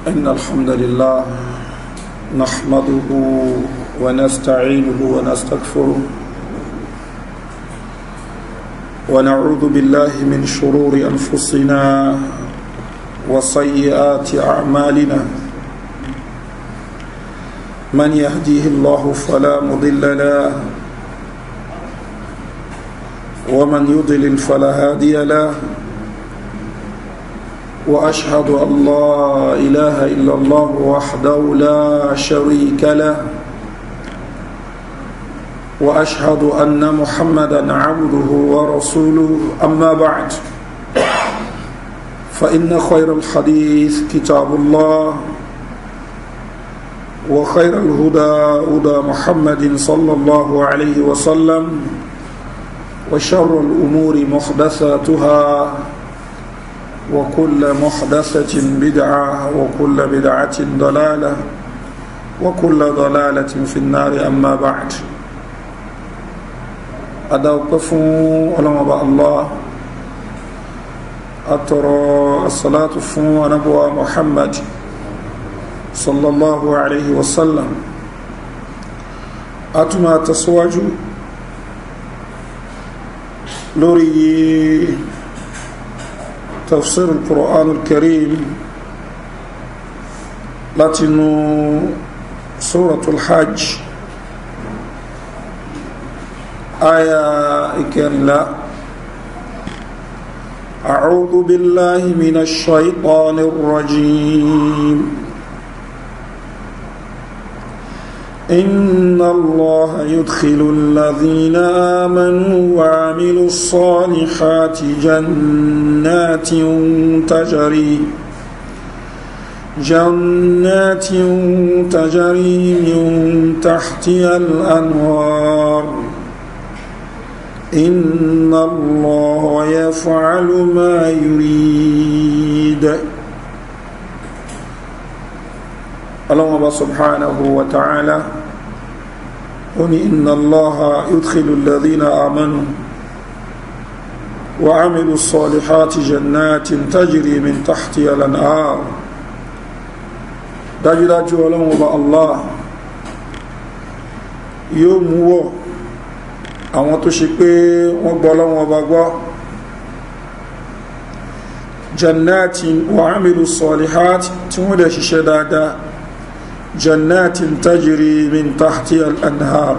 إن الحمد لله نحمده ونستعينه ونستغفره ونعوذ بالله من شرور أنفسنا وسيئات أعمالنا، من يهديه الله فلا مضل له ومن يضلل فلا هادي له، وأشهد أن لا إله إلا الله وحده لا شريك له، وأشهد أن محمدا عبده ورسوله. أما بعد، فإن خير الحديث كتاب الله، وخير الهدى هدى محمد صلى الله عليه وسلم، وشر الأمور محدثاتها، وكل محدثة بدعة، وكل بدعة ضلالة، وكل ضلالة في النار. أما بعد، أدوقف ألم الله أترى الصلاة فون نبوة محمد صلى الله عليه وسلم. أتما تسواج لوري تفسير القرآن الكريم لاتنو سورة الحج آية إكرلا. أعوذ بالله من الشيطان الرجيم. إن الله يدخل الذين آمنوا وعملوا الصالحات جنات تجري من تحتها الأنهار، إن الله يفعل ما يريد. الله سبحانه وتعالى إن الله يدخل الذين آمنوا وعملوا الصالحات جنات تجري من تحتها الأنهار. Dájúdájú Ọlọ́run Ọba Allah yóò mú wọ̀ àwọn tó ṣe pé wọ́n gbọ́ Ọlọ́run Ọba gbọ́, jannatin wa amilu salihat, tí wọ́n dẹ̀ ṣiṣẹ́ dáadáa, jannatin tajri min tahtiha al-anhar,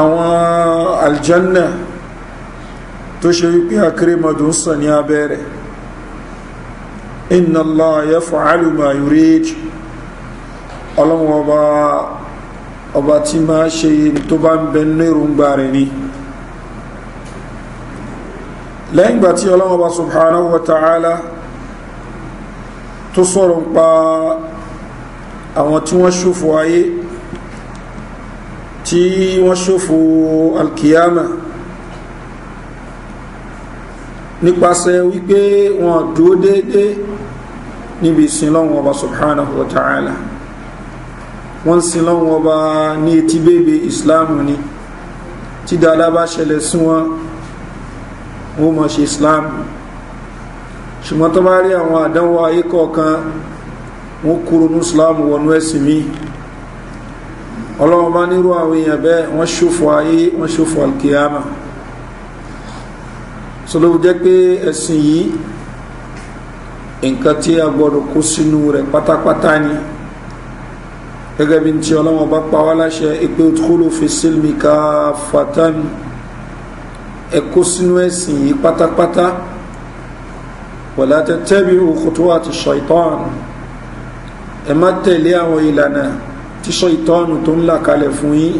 àwọn aljanna tó ṣe wípé akérèmọdún sàn ní abẹ́rẹ̀. Inna Allah yaf'alu ma yurid. Ọlọ́run ọba ọba tí máa ṣe tó bá ń bẹ ní èròǹgbà rẹ̀ ni. Lẹ́yìn ìgbà tí Ọlọ́run ọba subhanahu wa ta'ala tó sọ̀rọ̀ ń pa àwọn tí wọ́n ṣòfò ayé, tí wọ́n ṣòfò alkiyama, nípasẹ̀ wípé wọ́n dúó déédé níbi ìsìn Ọlọ́run ọba subhanahu wa ta'ala, wọ́n sin lọ́wọ́ ọba ní etí bèbè islam ni, tí dáadáa bá ṣẹlẹ̀ sí wọn, wọ́n mọ̀ ṣe islam. Ṣùgbọ́n tó bá rí àwọn àdánwò ayé kọ̀ọ̀kan, wọ́n kúrò ní islam wọnú ẹ̀sìn mi. Ọlọ́wọ́n bá nírú àwọn èèyàn bẹ́ẹ̀, wọ́n ṣòfò ayé, wọ́n ṣòfò alkiyama. Sọlọ́ jẹ́ pé ẹ̀sìn yìí nǹkan tí a gbọ́dọ̀ kó sínú rẹ̀ pátápátá ni, gẹ́gẹ́ bí tí Ọlọ́run bá pa wá láṣẹ ìpé udkhulu fi silmi kaffatan, ẹ kó sínú ẹ̀sìn yìí pátápátá, wala tattabi'u khutuwati shaitan, ẹ má tẹ̀lé àwọn ìlànà tí ṣaitọ́nù tó ń là kalẹ̀ fún yín,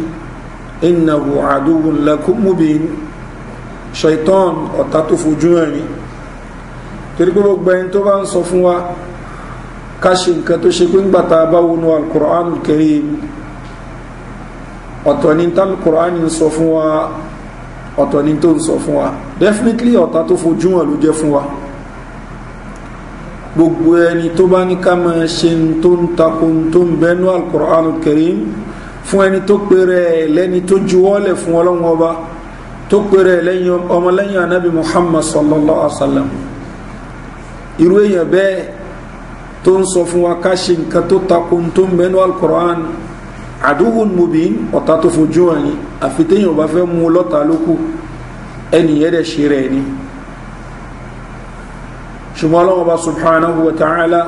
innahu aduwwun lakum mubin. Shaitan ọ̀tá tó fojú hàn ní, torí pé gbogbo ẹni tó bá ń sọ fún wa ká ṣe nǹkan tó ṣe pé ńgbàtà bá wọnú al-Qur'an al-Karim, ọ̀tọ̀ ní tá al-Qur'an ń sọ fún wa, ọ̀tọ̀ ní tó ń sọ fún wa. Definitely ọ̀tá tó fojú hàn ló jẹ́ fún wa. Gbogbo ẹni tó bá ní ká máa ṣe tó ń takò tó ń bẹnu al-Qur'an al-Karim, fún ẹni tó pèrè lẹ́ni tó juwọ́lẹ̀ fún Ọlọ́run Ọba, tó pèrè lẹ́yìn ọmọlẹ́yìn anabi Muhammad sallallahu alaihi wa sallam, irú èèyàn bẹ́ẹ̀ tó ń sọ fún wa ká ṣe nǹkan tó tako tó ń bẹnu alukur'an, aduwwun mubin, ọ̀tá tó fojú hàn ní, àfi téèyàn bá fẹ́ mú lọ́ta lókù, ẹnìyẹn dẹ̀ ṣe rẹ̀ ni. Ṣùgbọ́n Ọlọ́run Ọba subhanahu wa ta'ala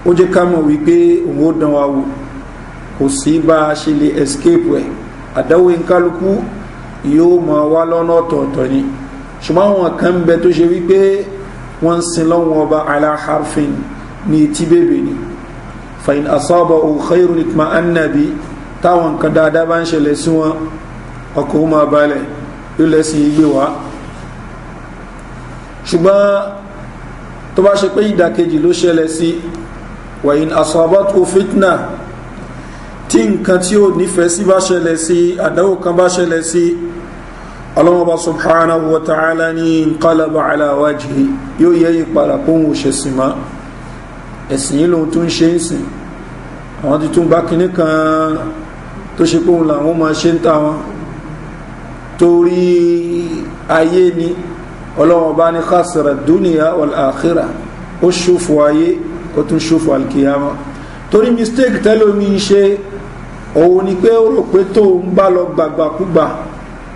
ó jẹ́ ká mọ̀ wípé òun ó dán wa wò, kò sí bá a ṣe lè escape ẹ̀. Àdáwò nkálukú yóò máa wá lọ́nà ọ̀tọ̀ọ̀tọ̀ ni. Ṣùgbọ́n àwọn kan ń bẹ tó ṣe wípé wọ́n ń sin lọ́wọ́n ọba ala harfin, ní etí bèbè ni. Fa in asabahu khayrun itma'anna bi, táwọn nǹkan dáadáa bá ń ṣẹlẹ̀ sí wọn, ọkọ̀ ó máa balẹ̀, yóò lẹ́sìn yìí gbé wá. Ṣùgbọ́n tó bá ṣe pé ìdàkejì ló ṣẹlẹ̀ sí, wa in asabatu fitna, tí nǹkan tí ó nífẹ̀ẹ́ sí bá ṣẹlẹ̀ sí, àdánwò kan bá ṣẹlẹ̀ sí, Ọlọ́hun Ọba subhanahu wa ta'ala ní inqalaba ala wajhi, yóò yẹ ìpadà kóhun òṣèṣìn mọ́, ẹ̀sìn yìí lòun tún ṣe ń sìn, àwọn ti tún bá kinní kan tó ṣe pé òun làwọn máa ṣe ń ta wọn torí ayé ni. Ọlọ́hun Ọba ní khasira dunya wal akhirah, ó ṣòfò ayé, ó tún ṣòfò alkiyama. Torí mistake tẹ́lómi ń ṣe òun ni pé ó rò pé tó ń bá lọ gbàgbàkúgbà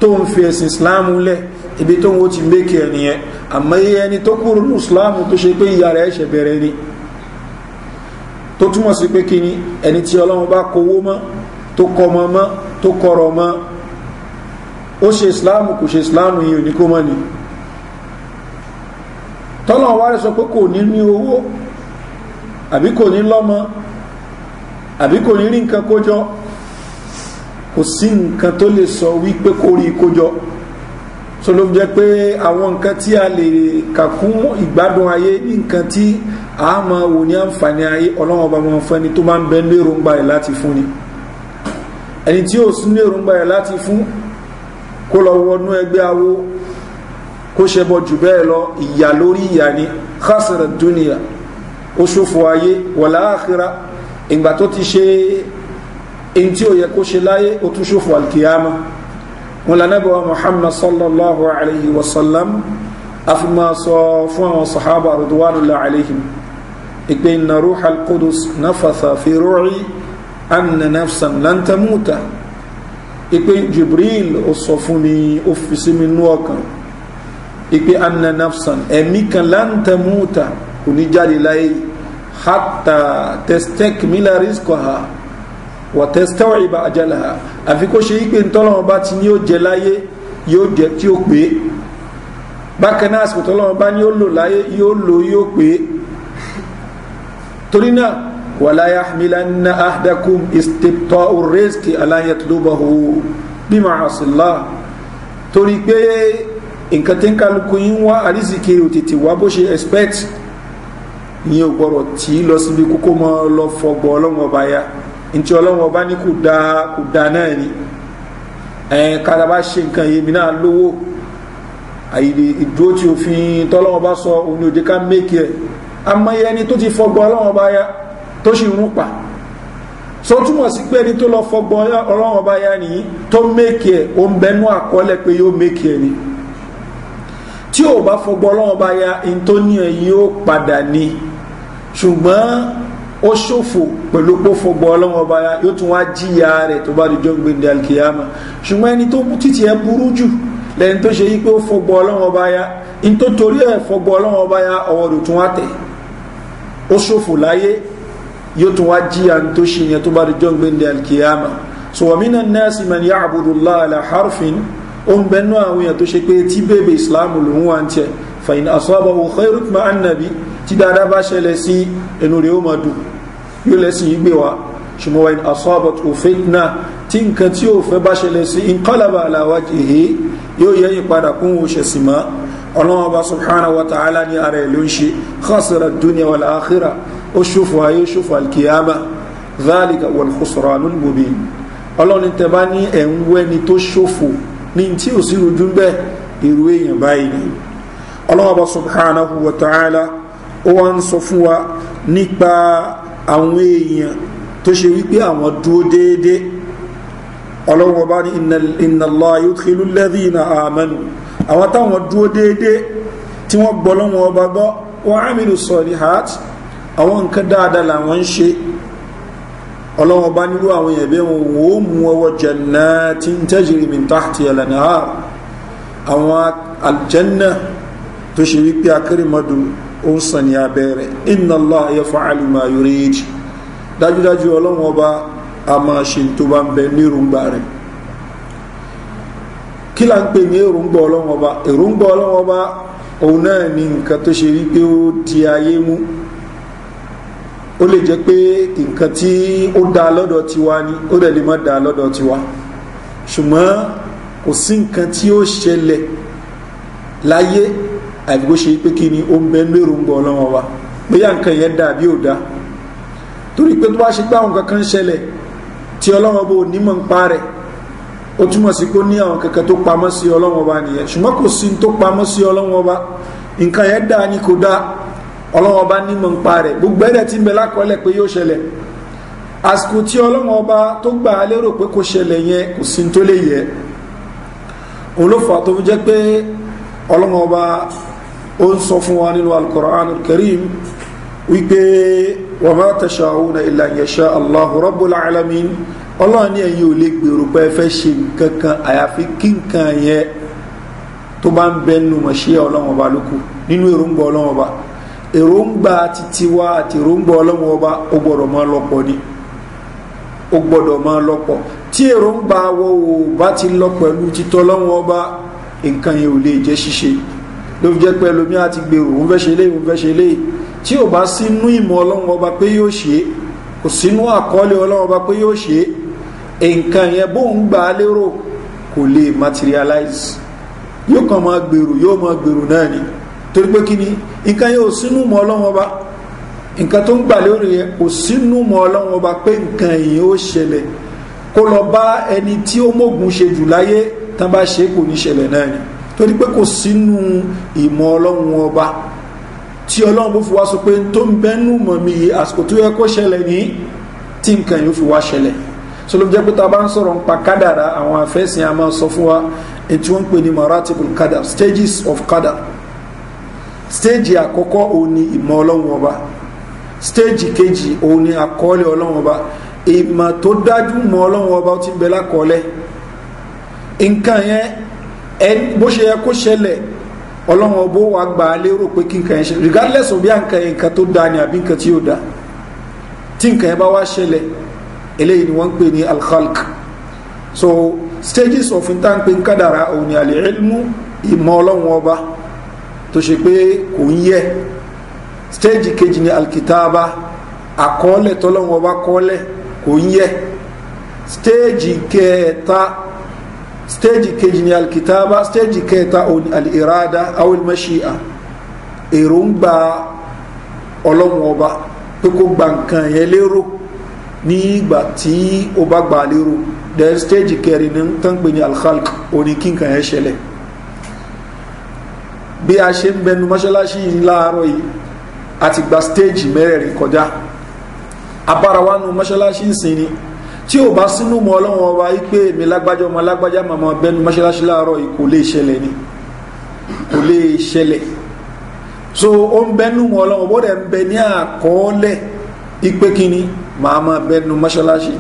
tó ń fi ẹ̀sìn Islam lẹ̀, ibi tó ń wo ti mékè ẹ̀ nìyẹn. Àmọ́ iye ẹni tó kúrò ní Islam tó ṣe pé ìyá rẹ̀ ẹ̀ṣẹ̀ bẹ̀rẹ̀ ni, tó túmọ̀ sí pé kí ni ẹni tí Ọlọ́run bá kówó mọ́, tó kọmọ mọ́, tó kọrọ̀ mọ́, ó ṣe Islam kò ṣe Islam yìí ò ní kó mọ́ ni. Tọ́lọ́run wá rẹ̀ sọ pé kò ní ní owó, àbí kò ní lọ́mọ, àbí kò ní rí nǹkan kójọ, kò sí nǹkan tó lè sọ wípé kó rí kójọ. So ló jẹ́ pé àwọn nǹkan tí a lè kà kún ìgbádùn ayé ní nǹkan tí a máa wò ní àǹfààní ayé, Ọlọ́run Ọba máa fún ẹni tó máa ń bẹ ní èròǹgbà rẹ̀ láti fún ni. Ẹni tí ó sí ní èròǹgbà rẹ̀ láti fún, kó lọ wọnú ẹgbẹ́ awo, kó ṣẹbọ jù bẹ́ẹ̀ lọ, ìyà lórí ìyà ni. Khasara dunya, ó ṣòfò ayé, wal akhirah, ìgbà tó ti ṣe èyí tí ó yẹ kó ṣe láyé, ó tún ṣòfò alkiyama. Wọn lànàbí wa Muhammad sallallahu alayhi wa sallam a fi máa sọ fún àwọn sahaba ridwanullahi alayhim ìpè inna ruha al-qudus nafatha fi ru'i anna nafsan lan tamuta. Ìpè Jibril ó sọ fún mi, ó fi sí mi nú ọkàn ìpè anna nafsan, ẹ̀mí kan, lan tamuta, kò ní jáde láyé, hatta tastakmila rizqaha wa tastaw'iba ajalaha, àfi kó ṣe ìpè ntọ́lọ́wọ́n bá ti ní ó jẹ láyé yóò jẹ tí ó pé, bákan náà àsìkò tọ́lọ́wọ́n bá ní ó lò láyé yóò lò yóò pé. Torí náà wala yahmilanna ahadakum istibta'u rizqi ala yatlubahu bima'asillah, torí pé nǹkan tí ń kálukú yín wá àrísìkiri ò tètè wá bó ṣe expect, ìyẹn ò gbọ́dọ̀ tí lọ síbi kókó mọ́ lọ fọgbọ́ Ọlọ́run Ọba ya, ntí Ọlọ́run Ọba ní kò dáa kò dáa náà ni. Kára bá ṣe nǹkan yìí mi náà lówó, àyè ìdúró tí òfin tọ́lọ́run Ọba sọ òun ni òjé ká mékì ẹ̀. Amáyé ẹni tó ti fọgbọ́ Ọlọ́run Ọba ya tó sì ń pa, so túmọ̀ sí pé ẹni tó lọ fọgbọ́ Ọlọ́run Ọba ya nìyí tó mékì ẹ̀, ó ń bẹnu àkọọ́lẹ̀ pé yóò mékì ẹ̀ ni. Tí ò bá fọgbọ́ Ọlọ́run Ọba ya, in tó ní ẹ̀ yóò padà ní, ṣùgbọ́n ó ṣòfò pẹ̀lú pé ó fọgbọ́ Ọlọ́run Ọba ya, yóò tún wá jìyà rẹ̀ tó bá di jọ́ gbẹ̀ndẹ̀ alkiyama. Ṣùgbọ́n ẹni tó títí ẹ burú jù lẹ́ni tó ṣe yí pé ó fọgbọ́ Ọlọ́run Ọba ya, in tó torí ẹ̀ fọgbọ́ Ọlọ́run Ọba ya, ọwọ́ rẹ̀ tún wá tẹ̀, ó ṣòfò láyé, yóò tún wá jìyà tó ṣe yẹn tó bá di jọ́ gbẹ̀ndẹ̀ alkiyama. So wa minan nasi man ya'budu Allaha ala harfin, ó ń bẹnu àwọn èèyàn tó ṣe pé tí bèbè ìsìláàmù lòun wà ń tiẹ̀, fa in asabahu khayrun itma'anna bi, tí dáadáa bá ṣẹlẹ̀ sí ẹnu rẹ̀ ó máa dùn, yóò lẹ́sìn yìí gbé wa. Ṣùgbọ́n wa in asabathu fitna, tí nǹkan tí ó fẹ́ bá ṣẹlẹ̀ sí, inqalaba ala wajhihi, yóò yẹ́yìn padà kún òṣè sì mọ́. Ọlọ́run Ọba subhanahu wa ta'ala ní ara ẹ̀ ló ń ṣe, khasira dunya wal akhirah, ó ṣòfò ayé, ó ṣòfò alkiyama, dhalika wal khusranul mubin. Ọlọ́run tẹ bá ní ẹ̀ ń wẹ́ni tó ṣòfò ní tí ò sí rojú bẹ́ẹ̀, irú èèyàn báyìí ni. Ọlọ́run Ọba subhanahu wa ta'ala ó wá ń sọ fún wa nípa àwọn èèyàn tó ṣe wípé àwọn dúró déédéé. Ọlọ́run Ọba ní inna Allaha yudkhilu alladhina amanu, àwọn táwọn dúró déédéé tí wọ́n gbọ́ Ọlọ́run Ọba gbọ́, wa amilu salihat, Àwọn nǹkan dáadáa làwọn ń ṣe. Ọlọ́wọ́n bá nírú àwọn èèyàn bẹ́ẹ̀, wọn ò mú ọwọ́ jannatin tajri min tahtiha al-anhar, àwọn aljanna tó ṣe wípé akérèmọdù ó ń sàn ní abẹ́rẹ́. Inna Allaha yaf'alu ma yurid. Dájúdájú ọlọ́wọ́n ọba a máa ṣe tó bá ń bẹ ní èròǹgbà rẹ̀. Kí là ń pè ní èròǹgbà ọlọ́wọ́n ọba? Èròǹgbà ọlọ́wọ́n ọba òun náà ni nǹkan tó ṣe wípé ó di ayé mú. Ó lè jẹ́ pé nǹkan tí ó dá lọ́dọ̀ tiwa ni, ó dẹ̀ lè má dá lọ́dọ̀ tiwa, ṣùgbọ́n kò sí nǹkan tí ó ṣẹlẹ̀ láyé àbí kó ṣe pé kí ni ó ń bẹ ní èròǹgbà ọlọ́wọ́n ọba, bóyá nǹkan yẹn dà bí ò dá. Torí pé tó bá ṣe pé àwọn kankan ń ṣẹlẹ̀ tí ọlọ́wọ́n bó nímọ̀ ń pa rẹ̀, ó túmọ̀ sí pé ó ní àwọn kankan tó pamọ́ sí ọlọ́wọ́n ọba nìyẹn. Ṣùgbọ́n kò sí tó pamọ́ sí ọlọ́wọ́n ọba. Nǹkan yẹn dá ní kò dá, ọlọ́wọ́n ọba nímọ̀ ń pa rẹ̀. Gbogbo ẹ̀rẹ̀ tí ń bẹ lákọọ́lẹ̀ pé yóò ṣẹlẹ̀, àsìkò tí ọlọ́wọ́n ọba tó gbà á lérò pé kò ṣẹlẹ̀ yẹn, kò sí tó lè yẹ. Òun ló fà tó fi jẹ́ pé ọlọ́wọ́n ọba ó ń sọ fún wa nínú Al-Qur'an Al-Karim wípé wa ma tasha'una illa an yasha Allahu rabbul alamin. Ọlọ́run ní ẹ̀yin ò lè gbèrò pé ẹ fẹ́ ṣe nǹkan kan àyàfi kí nǹkan yẹn tó bá ń bẹ nínú mọ̀ṣẹ́ ọlọ́run ọba lókù, nínú èròǹgbà ọlọ́run ọba. Èròǹgbà titi wa àti èròǹgbà ọlọ́run ọba ó gbọ́dọ̀ máa lọ́pọ̀ ni, ó gbọ́dọ̀ máa lọ́pọ̀. Tí èròǹgbà wọ ò bá ti lọ pẹ̀lú títọ́ ọlọ́run ọba, nǹkan yẹn ò lè jẹ́ ṣíṣe. Ló fi jẹ́ pé ẹlòmíà ti gbèrò òun fẹ́ ṣe léyìí, òun fẹ́ ṣe léyìí, tí ò bá sínú ìmọ̀ ọlọ́run ọba pé yóò ṣe, kò sínú àkọọ́lẹ̀ ọlọ́run ọba pé yóò ṣe, nǹkan yẹn bóun gbà á lérò kò lè materialize. Yóò kàn máa gbèrò, yóò máa gbèrò náà ni. Torí pé kí ni? Nǹkan yẹn ò sínú mọ́ ọlọ́run ọba. Nǹkan tó ń gbà lérò yẹn kò sínú mọ́ ọlọ́run ọba pé nǹkan yẹn ó ṣẹlẹ̀. Kó lọ bá ẹni tí ó mógun ṣe jù láyé, tán bá ṣe kò ní ṣẹlẹ̀ náà ni, torí pé kò sínú ìmọ̀ ọlọ́run ọba. Tí ọlọ́run bó fi wá sọ pé tó ń bẹ́nu mọ̀ mi yìí, àsìkò tó yẹ kó ṣẹlẹ̀ ní tí nǹkan yóò fi wá ṣẹlẹ̀. So ló jẹ́ pé tá a bá ń sọ̀rọ̀ nípa kádàrá, àwọn afẹ́sìn a máa sọ fún wa èyí tí wọ́n ń pè ní maratibul kadar, stages of kadar. Stage àkọ́kọ́ òun ni ìmọ̀ ọlọ́run ọba. Stage kejì òun ni àkọọ́lẹ̀ ọlọ́run ọba. Ìmọ̀ tó dájú mọ̀ ọlọ́run ọba ó ti ń bẹ lákọọ́lẹ̀. Nǹkan yẹn bó ṣe yẹ kó ṣẹlẹ̀, ọlọ́run ọba ó wá gbà á lérò pé kí nǹkan yẹn ṣẹlẹ̀, regardless of bí nǹkan yẹn nǹkan tó dáa ni àbí nǹkan tí yóò dáa. Tí nǹkan yẹn bá wá ṣẹlẹ̀, eléyìí ni wọ́n ń pè ní alkhalq. So stages of nta ń pè ń kádàrá òun ni al-ilmu, ìmọ̀ ọlọ́run ọba tó ṣe pé kò ń yẹ. Stage kejì ni alkitaba, àkọọ́lẹ̀ tọ́lọ́run ọba kọ́ọ́lẹ̀ kò ń yẹ. Stage kẹta, stage kejì ni alkitaba, stage kẹta òun ni al-irada aw al-mashi'a, èròǹgbà ọlọ́run ọba pé kó gba nǹkan yẹn lérò ní ìgbà tí ó bá gbà lérò. Then stage kẹrin ní tán pè ní alkhalq, òní kí nǹkan yẹn ṣẹlẹ̀. Bí a ṣe ń bẹnu mọ́ṣáláṣí yìí láàárọ̀ yìí, a ti gba stage mẹ́rẹ̀ẹ̀rin kọjá. Abára wa nu mọ́ṣáláṣí ń sin ni. Tí ò bá sínú mọ́ ọlọ́run ọba yìí pé èmi lágbájá ọmọ lágbájá màmá bẹnu mọ́ṣáláṣí láàárọ̀ yìí, kò lè ṣẹlẹ̀ ni, kò lè ṣẹlẹ̀. So ó ń bẹnu mọ́ ọlọ́run ọba, ó dẹ̀ ń bẹ ní àkọọ́lẹ̀ ipe kíni màá máa bẹnu mọ́ṣáláṣí.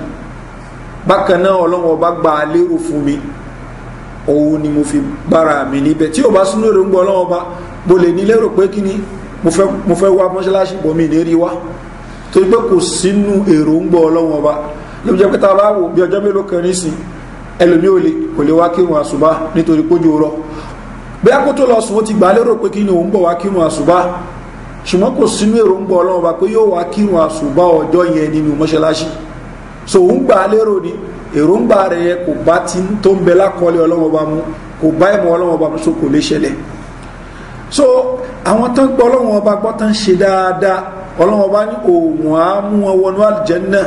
Bákan náà ọlọ́run ọba gba lérò fún mi, òun ni mo fi gbára mi níbẹ̀. Tí ò bá sínú èròǹgbà ọlọ́run ọba, mo lè ní lérò pé kíni mo fẹ́ wá mọ́ṣáláṣí bọ̀ mí ní rí wá, torí pé kò sínú èròǹgbà ọlọ́run ọba. Ló jẹ́ pé tá a bá wò bí ọjọ́ mélòó kan nísìn, ẹlòmí ò lè kò lè wá kírun àṣùbá nítorí pójú rọ. Bí a kó tó lọ sùn, ó ti gbà á lérò pé kíni òun bọ̀ wá kírun àṣùbá, ṣùgbọ́n kò sínú èròǹgbà ọlọ́run ọba pé yóò wá kírun àṣùbá ọjọ́ yẹn nínú mọ́ṣáláṣí. So òun gbà á lérò ni, èròǹgbà rẹ̀ yẹ kò bá ti tó ń bẹ lákọọ́lẹ̀ ọlọ́run ọba mu, kò bá ìmọ̀ ọlọ́run ọba mu, so kò lè ṣẹlẹ̀. So àwọn tán gbọ́ ọlọ́run ọba gbọ́, tán ṣe dáadáa, ọlọ́run ọba ní òun á mú wọn wọnú àlùjánnà.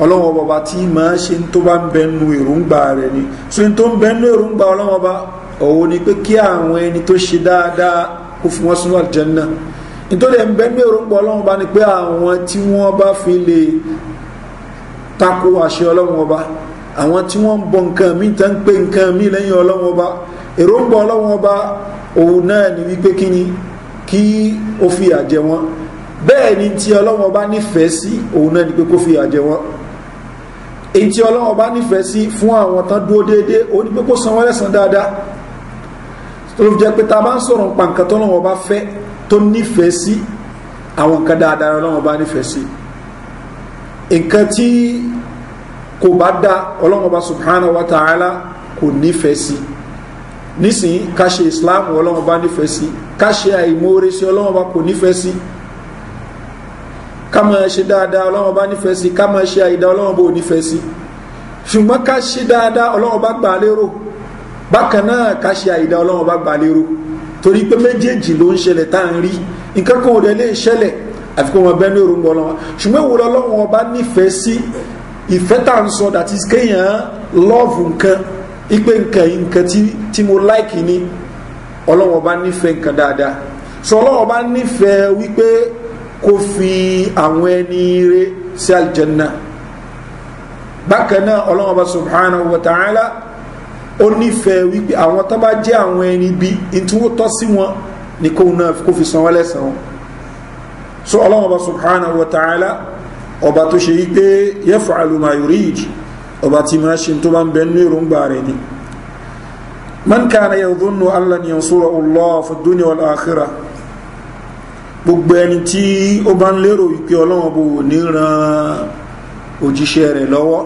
Ọlọ́run ọba tí máa ṣe ń tó bá ń bẹ nu èròǹgbà rẹ̀ ni. So ń tó ń bẹ nu èròǹgbà ọlọ́run ọba òun ni pé kí àwọn ẹni tó ṣe dáadáa kó fún wọn sínú àlùjánnà. Nítorí ẹ̀ ń bẹ nu èròǹgbà ọlọ́run ọba ni pé àwọn tí wọ́n bá fi lè tako àṣẹ ọlọ́run ọba, àwọn tí wọ́n ń bọ nǹkan míì, tán ń pè nǹkan míì lẹ́yìn ọlọ́run ọba, èròǹgbà ọlọ́run ọba òun náà ni wípé kí ni kí ó fi àjẹ wọn. Bẹ́ẹ̀ ni tí Ọlọ́run Ọba nífẹ̀ẹ́ sí òun náà ni pé kó fi àjẹ wọn. Èyí tí Ọlọ́run Ọba nífẹ̀ẹ́ sí fún àwọn tán dúró déédéé, òun ni pé kó san wọ́n lẹ́san dáadáa. Tó fi jẹ́ pé tá a bá ń sọ̀rọ̀ nípa nǹkan tọ́lọ́run Ọba fẹ́ tó nífẹ̀ẹ́ sí, àwọn nǹkan dáadáa Ọlọ́run Ọba nífẹ̀ẹ́ sí. Nǹkan tí kò bá dá, Ọlọ́run Ọba subhanahu wa ta'ala kò nífẹ̀ẹ́ sí. Nísìnyí, ká ṣe Islam, Ọlọ́run Ọba nífẹ̀ẹ́ sí. Ká ṣe àìmoore sí Ọlọ́run Ọba kò nífẹ̀ẹ́ sí. Ká máa ṣe dáadáa, Ọlọ́run Ọba nífẹ̀ẹ́ sí. Ká máa ṣe àìdá, Ọlọ́run Ọba ò nífẹ̀ẹ́ sí. Ṣùgbọ́n ká ṣe dáadáa, Ọlọ́run Ọba gbà lérò. Bákan náà ká ṣe àìdá, Ọlọ́run Ọba gbà lérò. Torí pé méjèèjì ló ń ṣẹlẹ̀ tá à ń rí. Nǹkan kan ò dẹ̀ lè ṣẹlẹ̀ àfi kó wọn bẹ́ẹ̀ ní èròǹgbà Ọlọ́run. Ṣùgbọ́n ìwòrán Ọlọ́run Ọba nífẹ̀ẹ́ sí, ìfẹ́ tá à ń sọ, that is kéèyàn love nǹkan, ipe nǹkan yìí, nǹkan tí mo like ni. Ọlọ́run Ọba nífẹ̀ẹ́ nǹkan dáadáa. So Ọlọ́run Ọba nífẹ̀ẹ́ wípé kó fi àwọn ẹni rere sí aljanna. Bákan náà Ọlọ́run Ọba subhanahu wa ta'ala ó nífẹ̀ẹ́ wípé àwọn tó bá jẹ́ àwọn ẹni bí tí wọ́n tọ́ sí wọn ní kóun náà kó fi san wọ́n lẹ́san wọn. So Ọlọ́run Ọba subhanahu wa ta'ala, ọba tó ṣe wípé yaf'alu ma yurid, ọba tí máa ṣe tó bá ń bẹ nínú èròǹgbà rẹ̀ ni. Man kana yadhunnu an lan yansurahu Allah fi dunya wal akhirah, gbogbo ẹni tí ó bá ń lérò wípé Ọlọ́run bò ní ran òjíṣẹ́ rẹ̀ lọ́wọ́,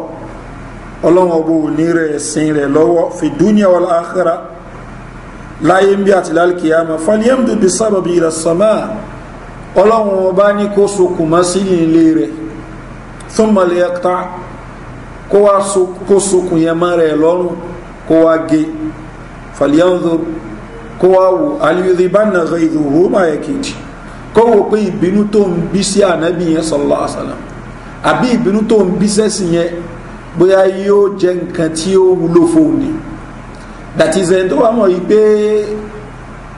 Ọlọ́run bò ní rẹ̀ ẹ̀sìn rẹ̀ lọ́wọ́, fi dunya wal akhirah, láyé ń bí àti lálkìyàmá, falyamdud bi sababi ila sama, Ọlọ́run ọba ní kó sokùn mọ́ sí ilé rẹ̀, thumma liyaqta, kó wá kó sokùn yẹn mọ́ rẹ̀ lọ́rùn, kó wá gé, falyanzur, kó wá wò, hal yudhibanna ghayduhu ma yakid, kó wò pé ìbínú tó ń bí sí ànábì yẹn sallallahu alaihi wasallam, àbí ìbínú tó ń bí sẹ́sìn yẹn, bóyá yóò jẹ́ nǹkan tí ó wúlò fóun ni. That is, ẹni tó wà mọ̀ yìí pé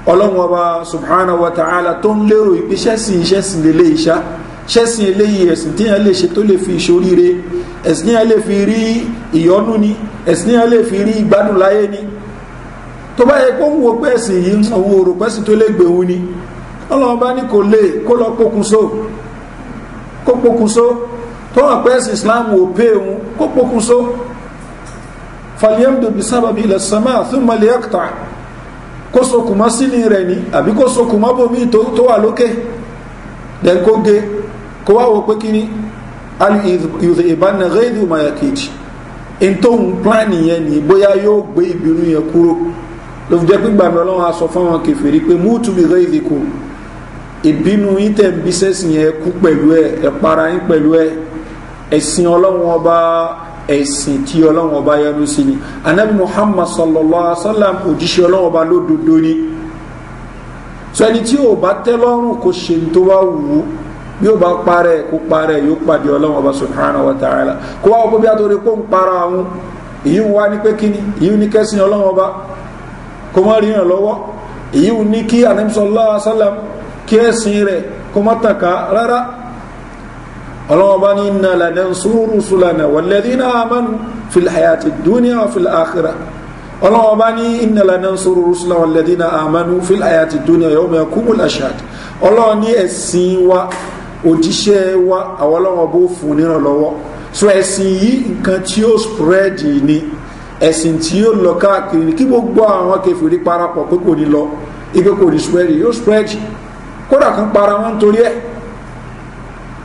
Ọlọ́run Ọba subhanahu wa ta'ala tó ń lérò ìpé ṣẹ́sìn ṣẹ́sìn lélẹ̀ ìṣá, ṣẹ́sìn eléyìí, ẹ̀sìn tí yẹn lè ṣe tó lè fi ìṣoríire, ẹ̀sìn yẹn lè fi rí ìyọ́nú ni, ẹ̀sìn yẹn lè fi rí ìgbádùn láyé ni. Tó bá yẹ kó ń wo pé ẹ̀sìn yìí, òun ò rò pẹ́sìn tó lè gbèun ni, Ọlọ́run bá ní kò lè kó lọ pokùnso, kó pokùnso. Tó wà pé ẹ̀sìn Islam ò pé òun, kó pokùnso. Falyamdud bisababi ila sama thumma liyaqta, kó sokùn mọ́ sílì rẹ̀ ni, àbí kó sokùn mọ́ bòmí tó wà lókè, then kó gé, kó wá wo pé kí ni yudhibanna ghaydu ma yakid, in tó ń plan yẹn ni, bóyá yóò gbé ìbínú yẹn kúrò. Ló fi jẹ́ pé gbàmí Ọlọ́run á sọ fún àwọn kèfèrí pé mutu bi ghaydikum, ìbínú yín tẹ̀ ń bí sẹ́sìn yẹn, kú pẹ̀lú ẹ̀, ẹ̀ para yín pẹ̀lú ẹ̀. Ẹ̀sìn Ọlọ́run Ọba, ẹ̀sìn tí Ọlọ́run Ọba yọ́nú sí ni. Anabi Muhammad sallallahu alaihi wa sallam, òjíṣẹ́ Ọlọ́run Ọba lódodo ni. Sọ ẹni tí ò bá tẹ́ lọ́rùn kò ṣe tó bá wù ú, bí ó bá parẹ́ kó parẹ́, yóò pàdé Ọlọ́run Ọba subhanahu wa ta'ala. Kó wá wọ́pọ̀ bí a tó rí kó ń para àwọn èyí ń wá ní pé kíni èyí ní kẹ́sìn Ọlọ́run Ọba kó má rí yàn lọ́wọ́, èyí ní kí anabi sallallahu alaihi wa sallam kí ẹ̀sìn rẹ̀ kó má tàn ká rárá. Ọlọ́wọ́ bá ní inna lanansuru rusulana walladhina amanu fil hayati dunya wa fil akhirah. Ọlọ́wọ́ bá ní inna lanansuru rusulana walladhina amanu fil hayati dunya yawma yaqumul ashhad. Ọlọ́wọ́ ní ẹ̀sìn wa, òjíṣẹ́ wa, àwọn Ọlọ́wọ́ bó fún nírànlọ́wọ́. So ẹ̀sìn yìí, nǹkan tí ó spread ni, ẹ̀sìn tí ó lọ káàkiri. Kí gbogbo àwọn kèfèrí parapọ̀ pé kò ní lọ, ipe kò ní spread, yóò spread, kódà kan para wọn torí ẹ̀.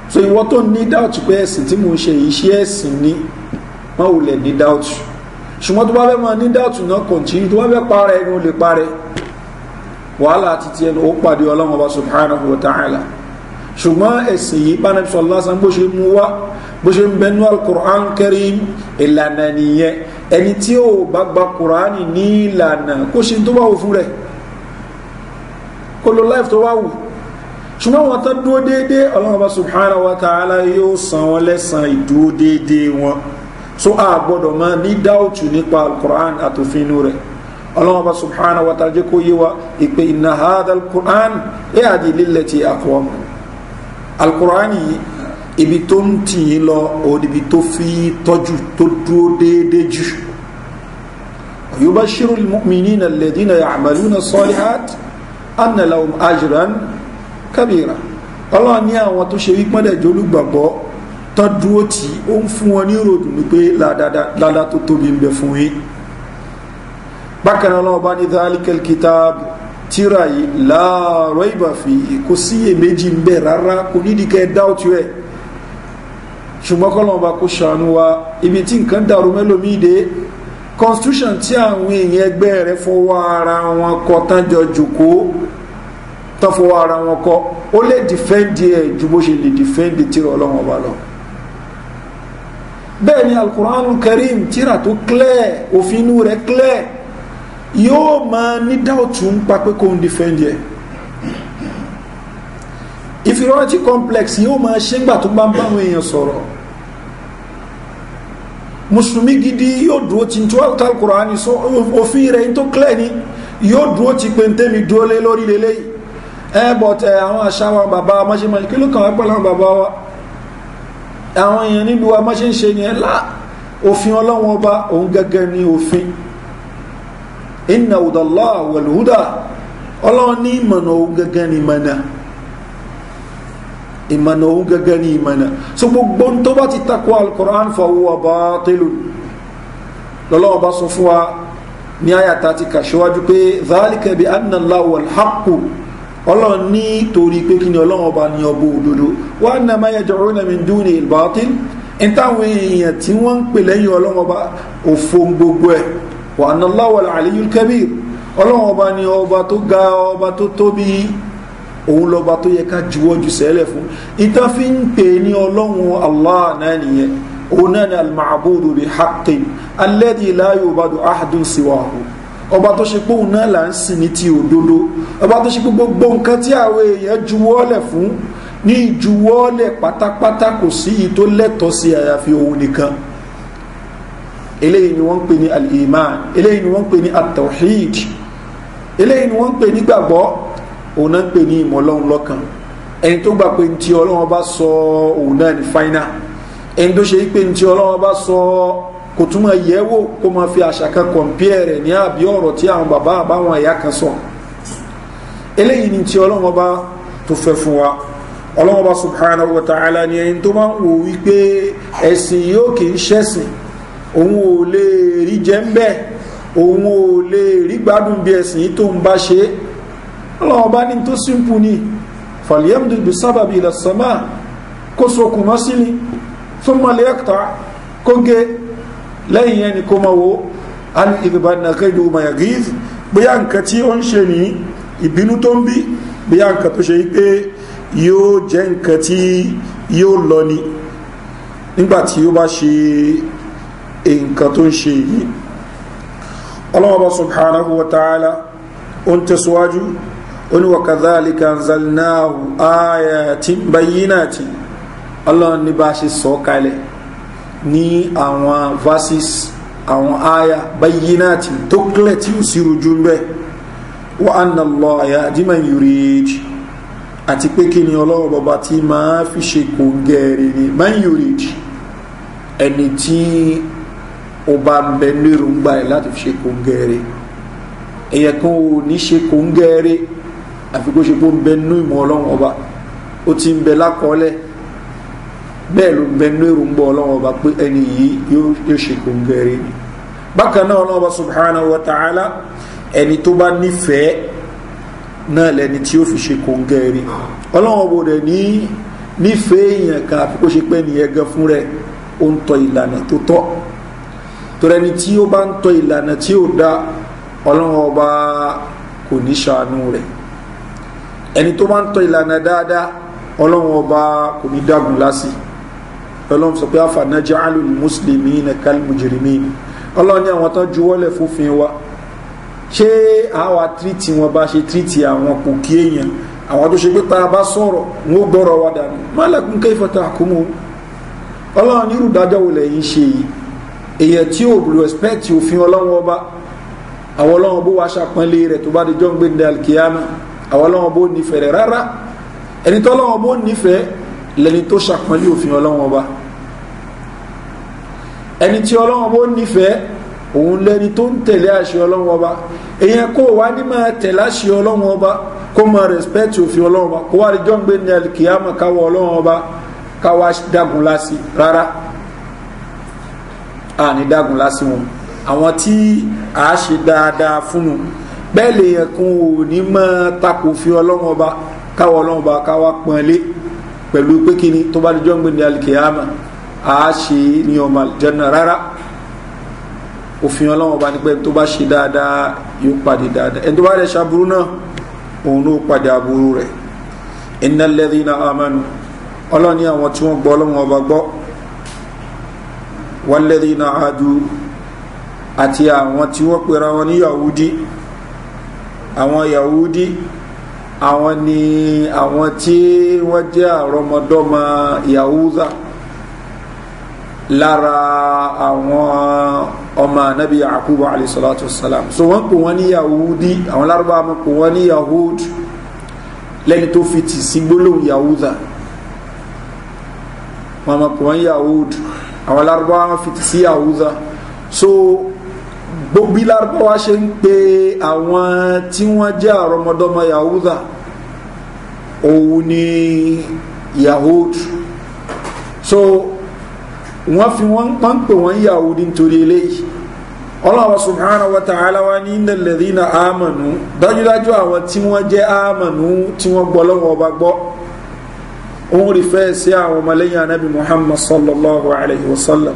So ìwọ tó ní doubt pé ẹ̀sìn tí mo ń ṣe yìí, ṣé ẹ̀sìn ni, wọ́n ò lè ní doubt. Ṣùgbọ́n tó bá fẹ́ máa ní doubt náà, continue. Tó bá fẹ́ para ẹni, ó lè parẹ́, wàhálà títí ẹnu ó pàdé Ọlọ́run Ọba subhanahu wa ta'ala. Ṣùgbọ́n ẹ̀sìn yìí, bá nàbí sọ̀rọ̀ lásán, bó ṣe mú wá, bó ṣe ń bẹnu al-Qur'an Karim, ìlànà nìyẹn. Ẹni tí ó bá gba Qur'an ní ìlànà, kó ṣe tó bá wù fún rẹ̀, kó lo life tó bá wù. Ṣùgbọ́n wọn tán dúró déédéé, Ọlọ́run Ọba subhanahu wa ta'ala yóò san wọn lẹ́san ìdúró déédéé wọn. So a gbọ́dọ̀ máa ní dáùtù nípa al-Qur'an àtòfin inú rẹ̀. Ọlọ́run Ọba subhanahu wa ta'ala jẹ́ kó yé wa ìpè inna hadha al-Qur'an yahdi lillati aqwam. al-Qur'an yìí, ibi tó ń tì yín lọ òun ibi tó fi tọ́jú tó dúró déédéé jù. Yubashiru al-mu'minina alladhina ya'maluna as-salihat anna lahum ajran kabira. Ọlọ́run ní àwọn tó ṣe wípọ́n dẹ̀ jólúgbàgbọ́ tán dúró tí ó ń fún wọn ní ròdùn ní pé ládá tó tóbi ń bẹ fún yín. Bákan náà ọlọ́run bá ní dhalikal kitab, tíra yìí, la rayba fi, kò sí iyèméjì ń bẹ rárá, kò nídìí kẹ́ dáùtù ẹ̀. Ṣùgbọ́n kọ́lọ́run bá kó ṣàánú wa, ibi tí nǹkan dàrú mẹ́lòmíì dé, constitution tí àwọn èèyàn ẹgbẹ́ rẹ̀ fọwọ́ ara wọn kọ tán jọ jòkó tán fọwọ́ ara wọn kọ, ó lè dìfẹ́ǹdì ẹ̀ ju bó ṣe lè dìfẹ́ǹdì tíra ọlọ́run ọba lọ. Bẹ́ẹ̀ ni Al-Qur'anul Karim, tíra tó clear, òfin inú rẹ̀ clear, yóò máa ní dáùtù ń pa pé kò ń dìfẹ́ǹdì ẹ̀. Inferiority complex yóò máa ṣe ńgbà tó bá ń bá àwọn èèyàn sọ̀rọ̀. Mùsùlùmí gidi yóò dúró tí tó Al-Qur'ani sọ, òfin rẹ̀ tó clear ni, yóò dúró ti pé ntẹ́mi dúró lé lórí lélẹ́yìí. Ẹ bọ̀ tẹ àwọn àṣà wa bàbá wa mọ́ṣẹ́ mọ́ṣẹ́ kí ló kàn wá pẹ̀lú àwọn bàbá wa, àwọn èèyàn nílùú wa mọ́ṣẹ́ ń ṣe ni ẹ lá. Òfin ọlọ́wọ́n ọba òun gẹ́gẹ́ ní òfin. Inna hudallahi wal huda, ọlọ́run ní ìmọ̀nà òun gẹ́gẹ́ ní ìmọ̀nà, ìmọ̀nà òun gẹ́gẹ́ ní ìmọ̀nà. So gbogbo tó bá ti takò Al-Qur'an fa huwa batilun. Lọ́lọ́wọ́ bá sọ fún wa ní àyàtà ti kàṣíwájú pé dhalika bi anna Allaha wal haqqu, ọlọ́run ní torí pé kí ni ọlọ́run ọba ní ọbọ̀ òdodo, wa anna ma yad'una min duni al-batil, ní táwọn èèyàn tí wọ́n ń pè lẹ́yìn ọlọ́run ọba òfo gbogbo ẹ̀, wa anna Allaha wal aliyyul kabir, ọlọ́run ọba ní ọba tó ga, ọba tó tóbi, òun lọba tó yẹ ká juwọ́ ju sẹ́lẹ̀ fún. Ìtàn fi ń pè ní ọlọ́run Allah náà nìyẹn, òun náà ni al-ma'budu bi haqqin alladhi la yu'badu ahadun siwahu, ọba tó ṣe pé òun náà là ń sìn ní ti òdodo, ọba tó ṣe pé gbogbo nǹkan tí àwọn èèyàn juwọ́lẹ̀ fún ní ìjuwọ́lẹ̀ pátápátá kò sí yìí tó lẹ́tọ̀ọ́ sí àyàfi òun nìkan. Eléyìí ni wọ́n ń pè ní al-iman, eléyìí ni wọ́n ń pè ní at-tawhid, eléyìí ni wọ́n ń pè ní gbàgbọ́, òun náà ń pè ní ìmọ̀ ọlọ́run lọ́kan. Ẹni tó gbà pé ntí ọlọ́run bá sọ òun náà ní fáínà, ẹni tó ṣe pé ntí ọlọ́run bá sọ kò tún máa yẹ̀ wò kó máa fi àṣà kan kọ̀m̀pìẹ̀ rẹ̀ ní àbí ọ̀rọ̀ tí àwọn bàbá àbáwọn ẹ̀yà kan sọ. Eléyìí ni tí ọlọ́run ọba tó fẹ́ fún wa. Ọlọ́run ọba subhanahu wa ta'ala ni ẹni tó máa ń wò wípé ẹ̀sìn yóò kì í ṣẹ̀sìn, òun ò lè rí jẹ́ ń bẹ́ẹ̀, òun ò lè rí gbádùn bí ẹ̀sìn yìí tó ń bá ṣe. Ọlọ́run ọba ní tó simple ni, falyamdud bisababi ila sama, kó sokùn mọ́ sí ni, thumma liyaqta, kó gé lẹ́yìn yẹn ni kó máa wo al ìdìbànà kẹ́dù mayaghiz, bóyá nǹkan tí ó ń ṣe ní ìbínú tó ń bí, bóyá nǹkan tó ṣe pé yóò jẹ́ nǹkan tí yóò lọ ni nígbà tí ó bá ṣe nǹkan tó ń ṣe yìí. Ọlọ́hun subhanahu wa ta'ala ó ń tẹ̀síwájú, ó ní wa kadhalika anzalnahu ayatin bayyinatin, Ọlọ́run ní bá ṣe sọ kalẹ̀ ní àwọn verses, àwọn aya bayyinati tó clear tí ó sì rújú ń bẹ́, wa anna Allaha yahdi man yurid, àti pé kí ni ọlọ́run bọba tí máa fi ṣe kò gẹ̀ẹ́rẹ̀ ni man yurid, ẹni tí ó bá ń bẹ ní èròǹgbà rẹ̀ láti fi ṣe kò gẹ̀ẹ́rẹ̀. Èèyàn kan ò ní ṣe kò gẹ̀ẹ́rẹ̀ àfi kó ṣe pé ó ń bẹ nínú ìmọ̀ ọlọ́run ọba, ó ti ń bẹ lákọọ́lẹ̀, bẹ́ẹ̀ ló ń bẹ nínú èròǹgbà ọlọ́run ọba pé ẹni yìí yóò ṣe kò gẹ̀ẹ́rẹ̀ ni. Bákan náà ọlọ́run ọba subhanahu wa ta'ala, ẹni tó bá nífẹ̀ẹ́ náà lẹni tí ó fi ṣe kò gẹ̀ẹ́rẹ̀. Ọlọ́run ọba rẹ̀ ní nífẹ̀ẹ́ èèyàn kan àfi kó ṣe pé ẹnìyẹn gan fún rẹ̀ ó ń tọ ìlànà tó tọ́. Torí ẹni tí ó bá ń tọ ìlànà tí ó dá, ọlọ́run ọba kò ní ṣàánú rẹ̀. Ẹni tó bá ń tọ ìlànà dáadáa, ọlọ́run ọba kò ní dágun lásì. Ọlọ́run sọ pé afanaj'alul muslimina kal mujrimin, ọlọ́run ní àwọn tán juwọ́lẹ̀ fófin wa, ṣé àwa tírìtì wọn bá ṣe tírìtì àwọn kò kí èèyàn, àwọn tó ṣe pé tá a bá sọ̀rọ̀ wọn ó gbọ́rọ̀ wa dànù. Ma lakum kayfa tahkumun, ọlọ́run ní irúdájọ́ wo lẹ́yìn ṣe yìí? Èèyàn tí ò respect òfin ọlọ́run ọba, àwọn ọlọ́run bó wá ṣàpọ́nlé rẹ̀ tó bá di jọ́ ń gbé ní alkiyama, àwọn ọlọ́run bó nífẹ̀ẹ́ rẹ̀ rárá. Ẹni tó ọlọ́run bó nífẹ̀ẹ́ lẹni tó ṣàpọ́nlé òfin ọlọ́run ọba. Ẹni tí ọlọ́run bó nífẹ̀ẹ́ òun lẹni tó ń tẹ̀lé àṣẹ ọlọ́run ọba. Èèyàn kó wá ní máa tẹ̀lé àṣẹ ọlọ́run ọba Kó mọ respect òfin Ọlọ́run Ọba, kó wá rí jọ́ǹgbé ní alikiyama káwọ Ọlọ́run Ọba káwá dágun lásì. Rárá, a ní dágun lásì wọn. Àwọn tí a ṣe dáadáa fún un bẹ́ẹ̀ lè yẹn kún ò ní mọ́ takò fi Ọlọ́run Ọba, káwọ Ọlọ́run Ọba káwá pọ́nlé pẹ̀lú pé kí ni tó bá di jọ́ǹgbé ní alikiyama a ṣe ní ọmọ àlùjánnà. Rárá, òfin Ọlọ́run Ọba ní pé tó bá ṣe dáadáa yóò pàdé dáadáa, ẹni tó bá rẹ̀ ṣaburú náà òun ló pàdé aburú rẹ̀. Innal ladhina amanu, Ọlọ́run ní àwọn tí wọ́n gbọ́ Ọlọ́run Ọba gbọ́, wal ladhina adu, àti àwọn tí wọ́n pera wọn ní Yahudi. Àwọn Yahudi, àwọn ni àwọn tí wọ́n jẹ́ àrọmọdọ́mọ Yahuza lára àwọn ọmọ anabi Yakubu alayhi salatu wasalam. So wọ́n pè wọ́n ní Yahudi, àwọn Lárúbáwá wọ́n pè wọ́n ní Yahud, lẹ́ni tó fi tì sí gbólóhùn Yahuza. Wọ́n pè wọ́n ní Yahud, àwọn Lárúbáwá wọ́n fi tì sí Yahuza. So gbogbo Lárúbáwá ṣe ń pe àwọn tí wọ́n jẹ́ àrọmọdọ́mọ Yahuza, òun ni Yahud. So wọ́n fi wọ́n pọ́n pè wọ́n Yahudi nítorí eléyìí. Ọlọ́run subhanahu wa ta'ala wa ní innal ladhina amanu, dájúdájú àwọn tí wọ́n jẹ́ amanu, tí wọ́n gbọ́ lọ́wọ́ ọba gbọ́. Òun rí fẹ́ sí àwọn ọmọlẹ́yìn anabi Muhammad sallallahu alayhi wa sallam.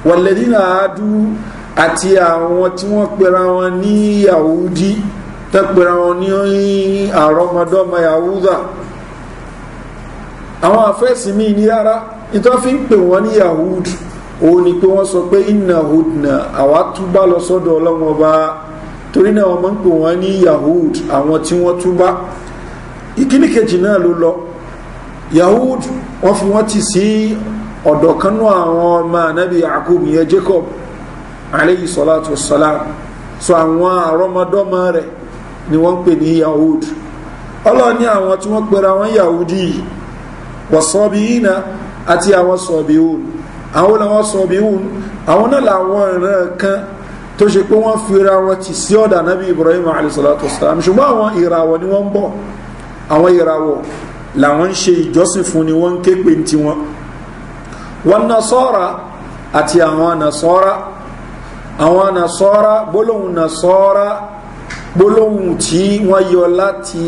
Wal ladhina adu, àti àwọn tí wọ́n pera wọn ní Yahudi, tẹ́ pera wọn ní àrọmọdọ́mọ Yahuda. Àwọn àfẹ́sìn míì ní rárá, ìtọ́ fi ń pè wọ́n ní Yahud òun ni pé wọ́n sọ pé inna hudna, àwa túbá lọ sọ́dọ̀ Ọlọ́run Ọba, torí náà wọ́n máa ń pè wọ́n ní Yahud, àwọn tí wọ́n túbá. Ìkíní kejì náà ló lọ. Yahud wọ́n fi wọ́n ti sí ọ̀dọ̀ kanú àwọn ọmọ anabi Yakub, yẹn Jacob aleyhi salatu wassalam. So àwọn àrọ́mọdọ́mọ rẹ̀ ni wọ́n ń pè ní Yahud. Ọlọ́run ní àwọn tí wọ́n pera wọn Yahudi, wọ̀sọ́bìínà, àti àwọn sọ̀bíhùn. Àwọn làwọn sọ̀bíhùn, àwọn náà làwọn ìran kan tó ṣe pé wọ́n fira wọn ti sí ọ̀dà nábì Ibrahim alayhisalatu wasalam. Ṣùgbọ́n àwọn ìràwọ̀ ni wọ́n ń bọ̀, àwọn ìràwọ̀ làwọn ń ṣe ìjọsìn fún, ni wọ́n ń ké pè ní tiwọn. Wọn nasọ́ra, àti àwọn nasọ́ra. Àwọn nasọ́ra, gbólóhùn nasọ́ra, gbólóhùn tí wọ́n yọ láti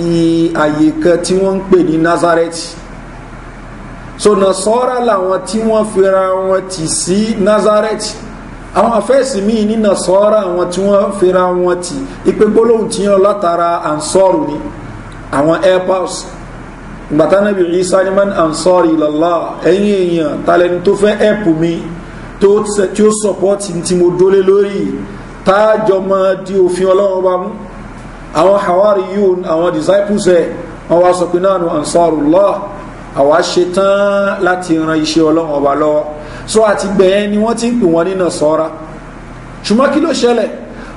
àyè kan tí wọ́n ń pè ní Nazareth. So nasọ́ra làwọn tí wọ́n fira wọn tì sí Nazareth. Àwọn afẹ́sìn míì ní nasọ́ra àwọn tí wọ́n fira wọn tì, ipe gbólóhùn tí wọ́n látara ansọ́rù ni, àwọn helpers. Gbàtà Nábì Isa ní man ansọ́rì ilallah, ẹ̀yin èèyàn talẹ́ni tó fẹ́ help mi, tí ó sọpọ́tì tí mo dólé lórí, táàjọ mọ́ di òfin Ọlọ́run bá mú. Àwọn hawariyun, àwọn disciples ẹ̀, wọ́n wá sọ pé náà nù ansarullah, àwa ṣetán láti ran iṣẹ́ Ọlọ́run Ọba lọ́wọ́. So àti gbẹ̀yẹn ni wọ́n ti ń pè wọ́n ní Nasara. Ṣùgbọ́n kí ló ṣẹlẹ̀?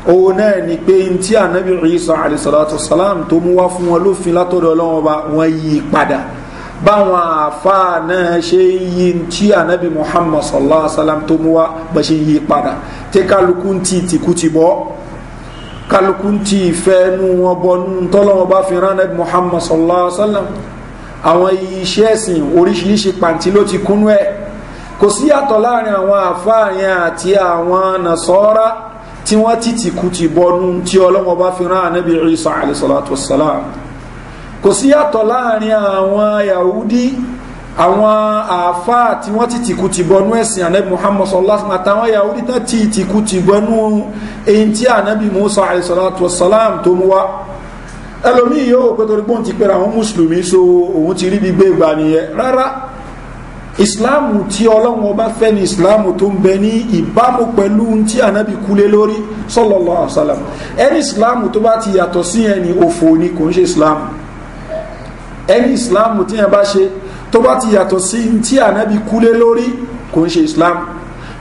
Òun náà ni pé n tí anabi Isa alayhi salatu wasalam tó mú wá fún wọn lófin látọ̀dọ̀ Ọlọ́run Ọba, wọ́n yí padà. Báwọn àáfàá náà ṣe ń yí tí anabi Muhammad sallallahu alayhi wa sallam tó mú wá bá ṣe ń yí padà, tí kálukú ń ti tìkú ti bọ́, kálukú ń ti ìfẹ́ nu wọn bọ́ nu tọ́lọ́wọ́n bá fi rán anabi Muhammad sallallahu alayhi wa sallam. Àwọn iṣẹ́ ẹ̀sìn oríṣiríṣi pàǹtí ló ti kúnú ẹ̀. Kò sí yàtọ̀ láàrin àwọn àfáà yẹn àti àwọn nàṣọ́ra tí wọ́n ti tìkú ti bọnú tí Ọlọ́run bá fi rán ànábì Isa alayhi salatu wassalam. Kò sí yàtọ̀ láàrin àwọn Yahudi, àwọn àfáà tí wọ́n ti tìkú ti bọnú ẹ̀sìn ànábì Muhammad sallallahu alaihi wasallam, àtàwọn Yahudi tán ti tìkú ti bọnú èyí tí ànábì Musa alayhi salatu wassalam tó mú wá. Ẹlòmíì yóò pé torí pé òun ti pera àwọn mùsùlùmí, so òun ti rí bí gbé ìgbà nìyẹn. Rárá, ìsìláàmù tí Ọlọ́run Ọba fẹ́ ni ìsìláàmù tó ń bẹ ní ìbámu pẹ̀lú tí ànábì kúlé lórí sallallahu alaihi wasallam. Ẹni ìsìláàmù tó bá ti yàtọ̀ sí ẹni òfò ni, kò ń ṣe ìsìláàmù. Ẹni ìsìláàmù tí yẹn bá ṣe tó bá ti yàtọ̀ sí tí ànábì kúlé lórí, kò ń ṣe ìsìláàmù.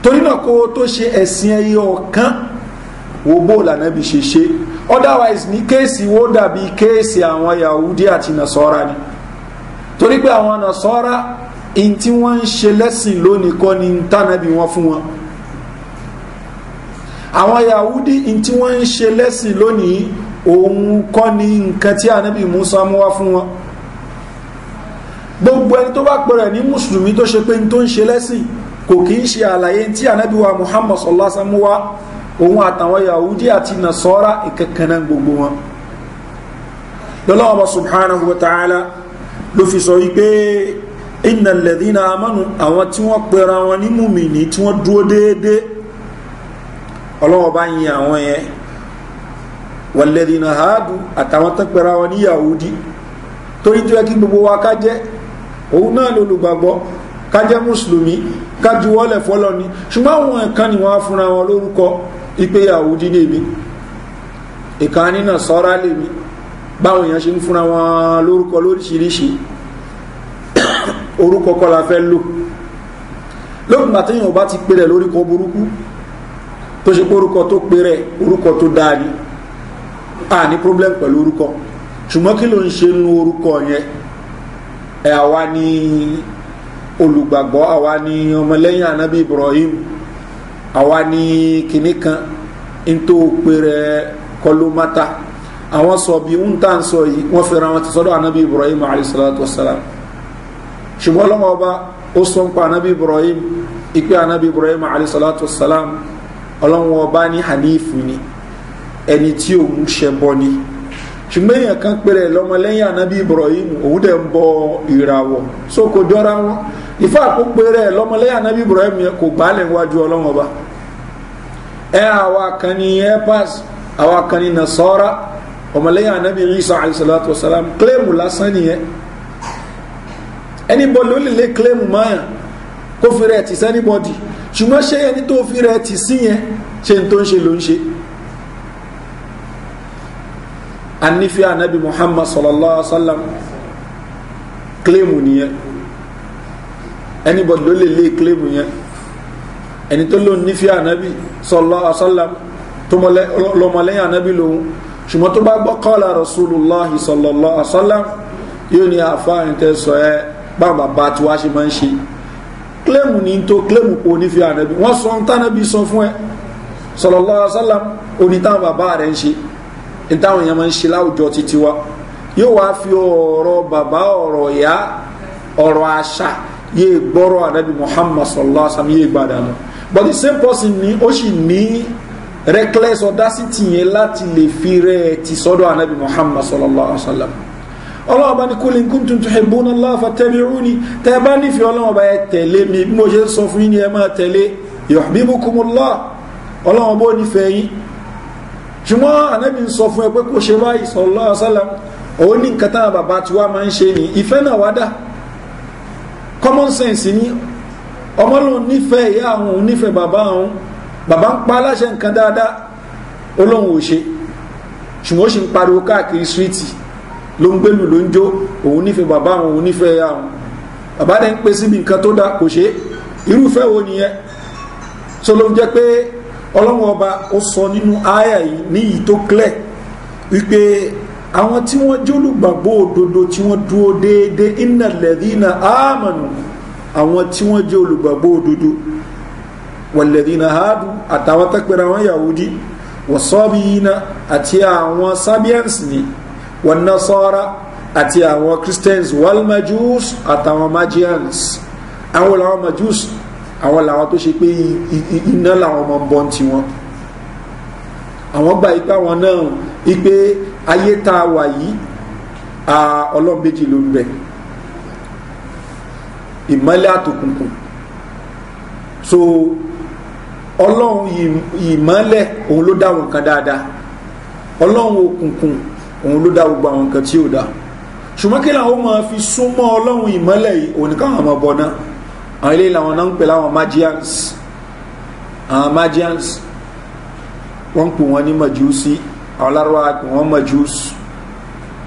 Torí náà kó tó ṣe ẹ̀sìn ẹyọ kan, wo bó lànábì ṣe ṣe. Otherwise ní kéèsì wo dàbí kéèsì àwọn Yahudi àti Nasọ́ra ni. Torí pé àwọn Nasọ́ra, in tí wọ́n ń ṣe lẹ́sìn lónìí kọ́ ni tánàbí wọn fún wọn. Àwọn Yahudi, in tí wọ́n ń ṣe lẹ́sìn lónìí Òun kọ́ ni nǹkan tí ànábì Musa mú wá fún wọn. Gbogbo ẹni tó bá pẹ̀rẹ̀ ní mùsùlùmí tó ṣe pé ní tó ń ṣe lẹ́sìn kò kí ń ṣe àlàyé tí ànábì wa Muhammad sallallahu alaihi wasallam mú wá, òun àtàwọn Yahudi àti Nasara ìkankan náà gbogbo wọn. Lọ́lọ́wọ́ bá subhanahu wa ta'ala ló fi sọ wípé innal ladhina amanu, àwọn tí wọ́n pẹ̀rẹ̀ wọn ní mùmìnì tí wọ́n dúró déédéé, ọlọ́wọ́ bá yin àwọn yẹn. Walladhina hadu, àtàwọn tó pẹ̀rẹ̀ wọn ní Yahudi, torí tó yẹ kí gbogbo wa ká jẹ́ òun náà lolùgbàgbọ́, ká jẹ́ mùsùlùmí, ká juwọ́lẹ̀ fọ́lọ́ ni. Ṣùgbọ́n àwọn kan ni wọ́n á fúnra wọn lórúkọ ipe Yahudi lèmi, ìkan ní Nasara lèmi, báwọn èèyàn ṣe ń fúnra wọn lórúkọ lóríṣiríṣi. Orúkọ kọ́ la fẹ́ lò. Lókùn àti èèyàn bá ti pè rẹ̀ lórúkọ burúkú, tó ṣe pé orúkọ tó pè rẹ̀ orúkọ tó dáa ni, a ní problem pẹ̀lú orúkọ. Ṣùgbọ́n kí ló ń ṣe nu orúkọ yẹn? Ẹ àwa ni olùgbàgbọ́, àwa ni ọmọlẹ́yìn anabi Ibrahim, àwa ni kìnnì kan, ń tó pè rẹ̀ kọlómátà. Àwọn sọ bí ń tà ń sọ yìí, wọ́n fẹ́ra wọn ti sọ́dọ̀ anabi Ibrahim alayhi salatu wassalam. Ṣùgbọ́n lọ́wọ́ ọba ó sọ ń pa anabi Ibrahim, ìpè anabi Ibrahim alayhi salatu wassalam, ọlọ́wọ́ ọba ní hanifu ni, ẹni tí òun ṣẹbọ ni. Ṣùgbọ́n èèyàn kan pèrè lọ́mọlẹ́yìn anabi Ibrahim, òun dẹ̀ ń bọ ìràwọ̀, so kò jọra wọn. Ìfá àpò pèrè lọ́mọlẹ́yìn anabi Ibrahim yẹn kò gbálẹ̀ wájú ọlọ́wọ́ ọba. Ẹ àwa kan ní epas, àwa kan ní Nasara, ọmọlẹ́yìn anabi Isa alayhi salatu wasalam, kílẹ̀mù lásán nìyẹn. Anybody ló lè lé kílẹ̀mù máyà kó fi rẹ̀ tì sí anybody. Ṣùgbọ́n ṣé ẹni tó fi rẹ̀ tì sí yẹn, ṣe n tó ń ṣe ló ń ṣe? Anifi anabi Muhammad sallallahu alaihi wa sallam, kílẹ̀mù nìyẹn. Anybody ló lè lé kílẹ̀mù yẹn. Ẹni tó ló ń nífi anabi sallallahu alaihi wa sallam, tó lọmọlẹ́yìn anabi lòun, ṣùgbọ́n tó bá gbọ́ qala rasulullahi sallallahu alaihi wa sallam, yóò ní àfáàní tẹ́ sọ ẹ báwọn bàbá tí wàá ṣe máa ń ṣe. Kílẹ̀mù ní tó kílẹ̀mù kò nífi anabi. Wọ́n sọ ń tánàbí sọ fún ẹ sallallahu alaihi wa sallam, onítàwọn bàbá rẹ̀ ń ṣe, ìtàwọn èèyàn máa ń ṣe láwùjọ títí wa. Yóò wá fi ọ̀rọ̀ bàbá, ọ̀rọ̀ ìyá, ọ̀rọ̀ àṣà yé gbọ́rọ̀ anabi Muhammad sallallahu alaihi wa sallam yé gbàdánù. But the same person ni ó sì ní reckless audacity yẹn láti lè fi rẹ̀ ti sọ́dọ̀ anabi Muhammad sallallahu alaihi wa sallam. Ọlọ́run bá ní kul in kuntum tuhibbuna Allah fattabi'uni, tẹ́ bá nífẹ̀ẹ́ ọlọ́run bá, ẹ tẹ̀lé mi, bí mo ṣe ń sọ fún yín ni ẹ máa tẹ̀lé. Yuhbibkumullah, ọlọ́run bó nífẹ̀ẹ́ yín. Ṣùgbọ́n anabi ń sọ fún ẹ pé kò ṣe báyìí sallallahu alaihi wasallam, òun ní nǹkan táwọn bàbá tiwa máa ń ṣe ní ìfẹ́ náà wá dà. Common sense ni, ọmọ lòun nífẹ̀ẹ́ ìyá àwọn, òun nífẹ̀ẹ́ bàbá àwọn, bàbá ń pa aláṣẹ nǹkan dáadáa, ó lóun ò ṣe, ṣùgbọ́n ó sì ń pariwo káàkiri síríìtì, ló ń gbélù ló ń jó, òun nífẹ̀ẹ́ bàbá àwọn, òun nífẹ̀ẹ́ ìyá àwọn, bàbá dẹ̀ ń pè síbi nǹkan tó dáa, kò ṣe. Irúfẹ́ wo nìyẹn? So ló ń jẹ́ pé ọlọ́run ọba ó sọ nínú àyà yìí ní ìyí tó clear wípé àwọn tí wọ́n jólùgbàgbọ́ òdodo tí wọ́n dúró déédéé, innal ladhina amanu, àwọn tí wọ́n jẹ́ olùgbàgbọ́ òdodo, walladhina hadu, àtàwọn tẹ́pẹ̀rẹ̀ àwọn Yahudi, wasabiyina, àti àwọn Sabians ni, wan Nasara, àti àwọn Christians, wal Majus, àtàwọn Magians. Àwọn làwọn Majus, àwọn làwọn tó ṣe pé iná làwọn ọmọ ń bọ́ ti wọn. Àwọn gba ipá wọn náà ipe ayé tá a wà yìí, ọlọ́run méjì ló ń bẹ, ìmọ́lẹ̀ àtòkùnkùn. So ọlọ́run ìmọ́lẹ̀ òun ló dá àwọn nǹkan dáadáa, ọlọ́run òkùnkùn òun ló dá gbogbo àwọn nǹkan tí ò dá. Ṣùgbọ́n kí làwọn máa fi súnmọ́ ọlọ́run ìmọ́lẹ̀ yìí, òun nìkan àwọn ọmọ bọ̀ náà. Àwọn ilé làwọn náà ń pè láwọn Magians. Àwọn Magians wọ́n ń pè wọ́n ní Majusi, àwọn Lárúbáwá pè wọ́n Majus.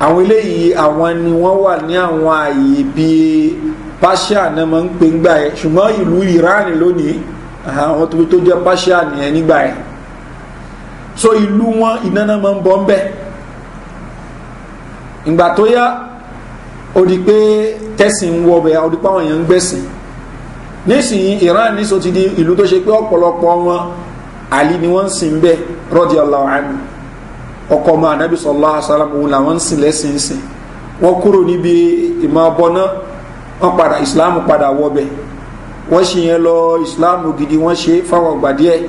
Àwọn eléyìí àwọn ni wọ́n wà ní àwọn ààyè bíi Persia náà máa ń pè ń gbà yẹn, ṣùgbọ́n ìlú Iran lónìí àwọn tó jẹ́ Persia nìyẹn nígbà yẹn. So ìlú wọn iná náà máa ń bọ́ ń bẹ́. Ìgbà tó yá ó di pé tẹ́sìn ń wọ bẹ́ẹ̀, ó di pé àwọn èèyàn ń gbẹ̀sìn. Nísìnyí Iran ní so ti di ìlú tó ṣe pé ọ̀pọ̀lọpọ̀ wọn Ali ni wọ́n ń sìn bẹ́ẹ̀ radiyallahu anhu. Ọkọ ọmọ anabi sallallahu alaihi wasallam òun làwọn ń sìn lẹ́sìn sìn. Wọ́n kúrò níbi ìmọ̀ ọbọ náà, wọ́n padà Islam padà wọbẹ̀. Wọ́n sì yẹn lọ Islam gidi, wọ́n ṣe fáwọn ọgbà díẹ̀.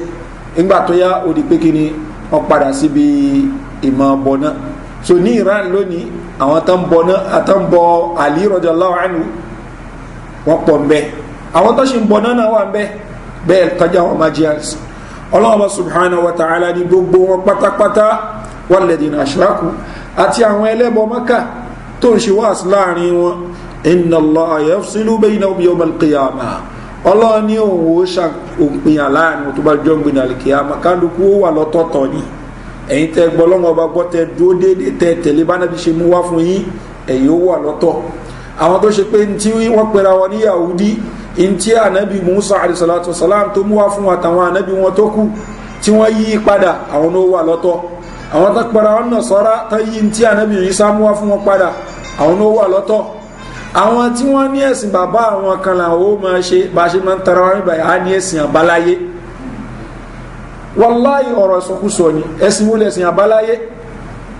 Nígbà tó yá, ó di pé kí ni, wọ́n padà síbi ìmọ̀ ọbọ náà. So ní Iran lónìí, àwọn tó ń bọ náà, àtọ́ ń bọ Ali radiyallahu anhu, wọ́n pọ̀ ń bẹ. Àwọn tó ṣe ń bọ náà wà ń bẹ bẹ́ẹ̀ tọ́jú àwọn magians. Ọlọ́wọ́ subhanahu wa ta'ala ní gbogbo wọn pátápátá, walladhina ashraku, àti àwọn ẹlẹ́bọ Mákà tó ń ṣe wáàsí láàrin wọn, inna Allaha yafsilu baynahum yawm al-qiyamah. Ọlọ́run ní òun ó ṣàpìyàn láàrin tó bá jọ ń gbìn al-qiyamah, kálukú ó wà lọ́tọ̀ọ̀tọ̀ ni. Ẹ̀yin tẹ́ gbọ́ lọ́wọ́ ọba gbọ́, tẹ́ dúró déédéé, tẹ́ tẹ̀lé bánábi ṣe mú wá fún yín, ẹ̀yin ó wà lọ́tọ̀. Àwọn tó ṣe pé tí wọ́n pera wọn ní Yahudi, ntí anabi Musa alayhi salatu wasalam tó mú wá fún àtàwọn anabi wọn tó kù tí wọ́n yí padà, àwọn ló wà lọ́tọ̀. Àwọn tó pera wọn Nasara tó yí ntí anabi Isa mú wá fún wọn padà, àwọn ló wà lọ́tọ̀. Àwọn tí wọ́n ní ẹ̀sìn bàbá àwọn kan làwọn ó máa ṣe bá a ṣe máa ń tara wọn nígbà yà á ní ẹ̀sìn àbáláyé. Wàláyé, ọ̀rọ̀ ìsọkúsọ ni. Ẹ̀sìn wo lẹ̀sìn àbáláyé?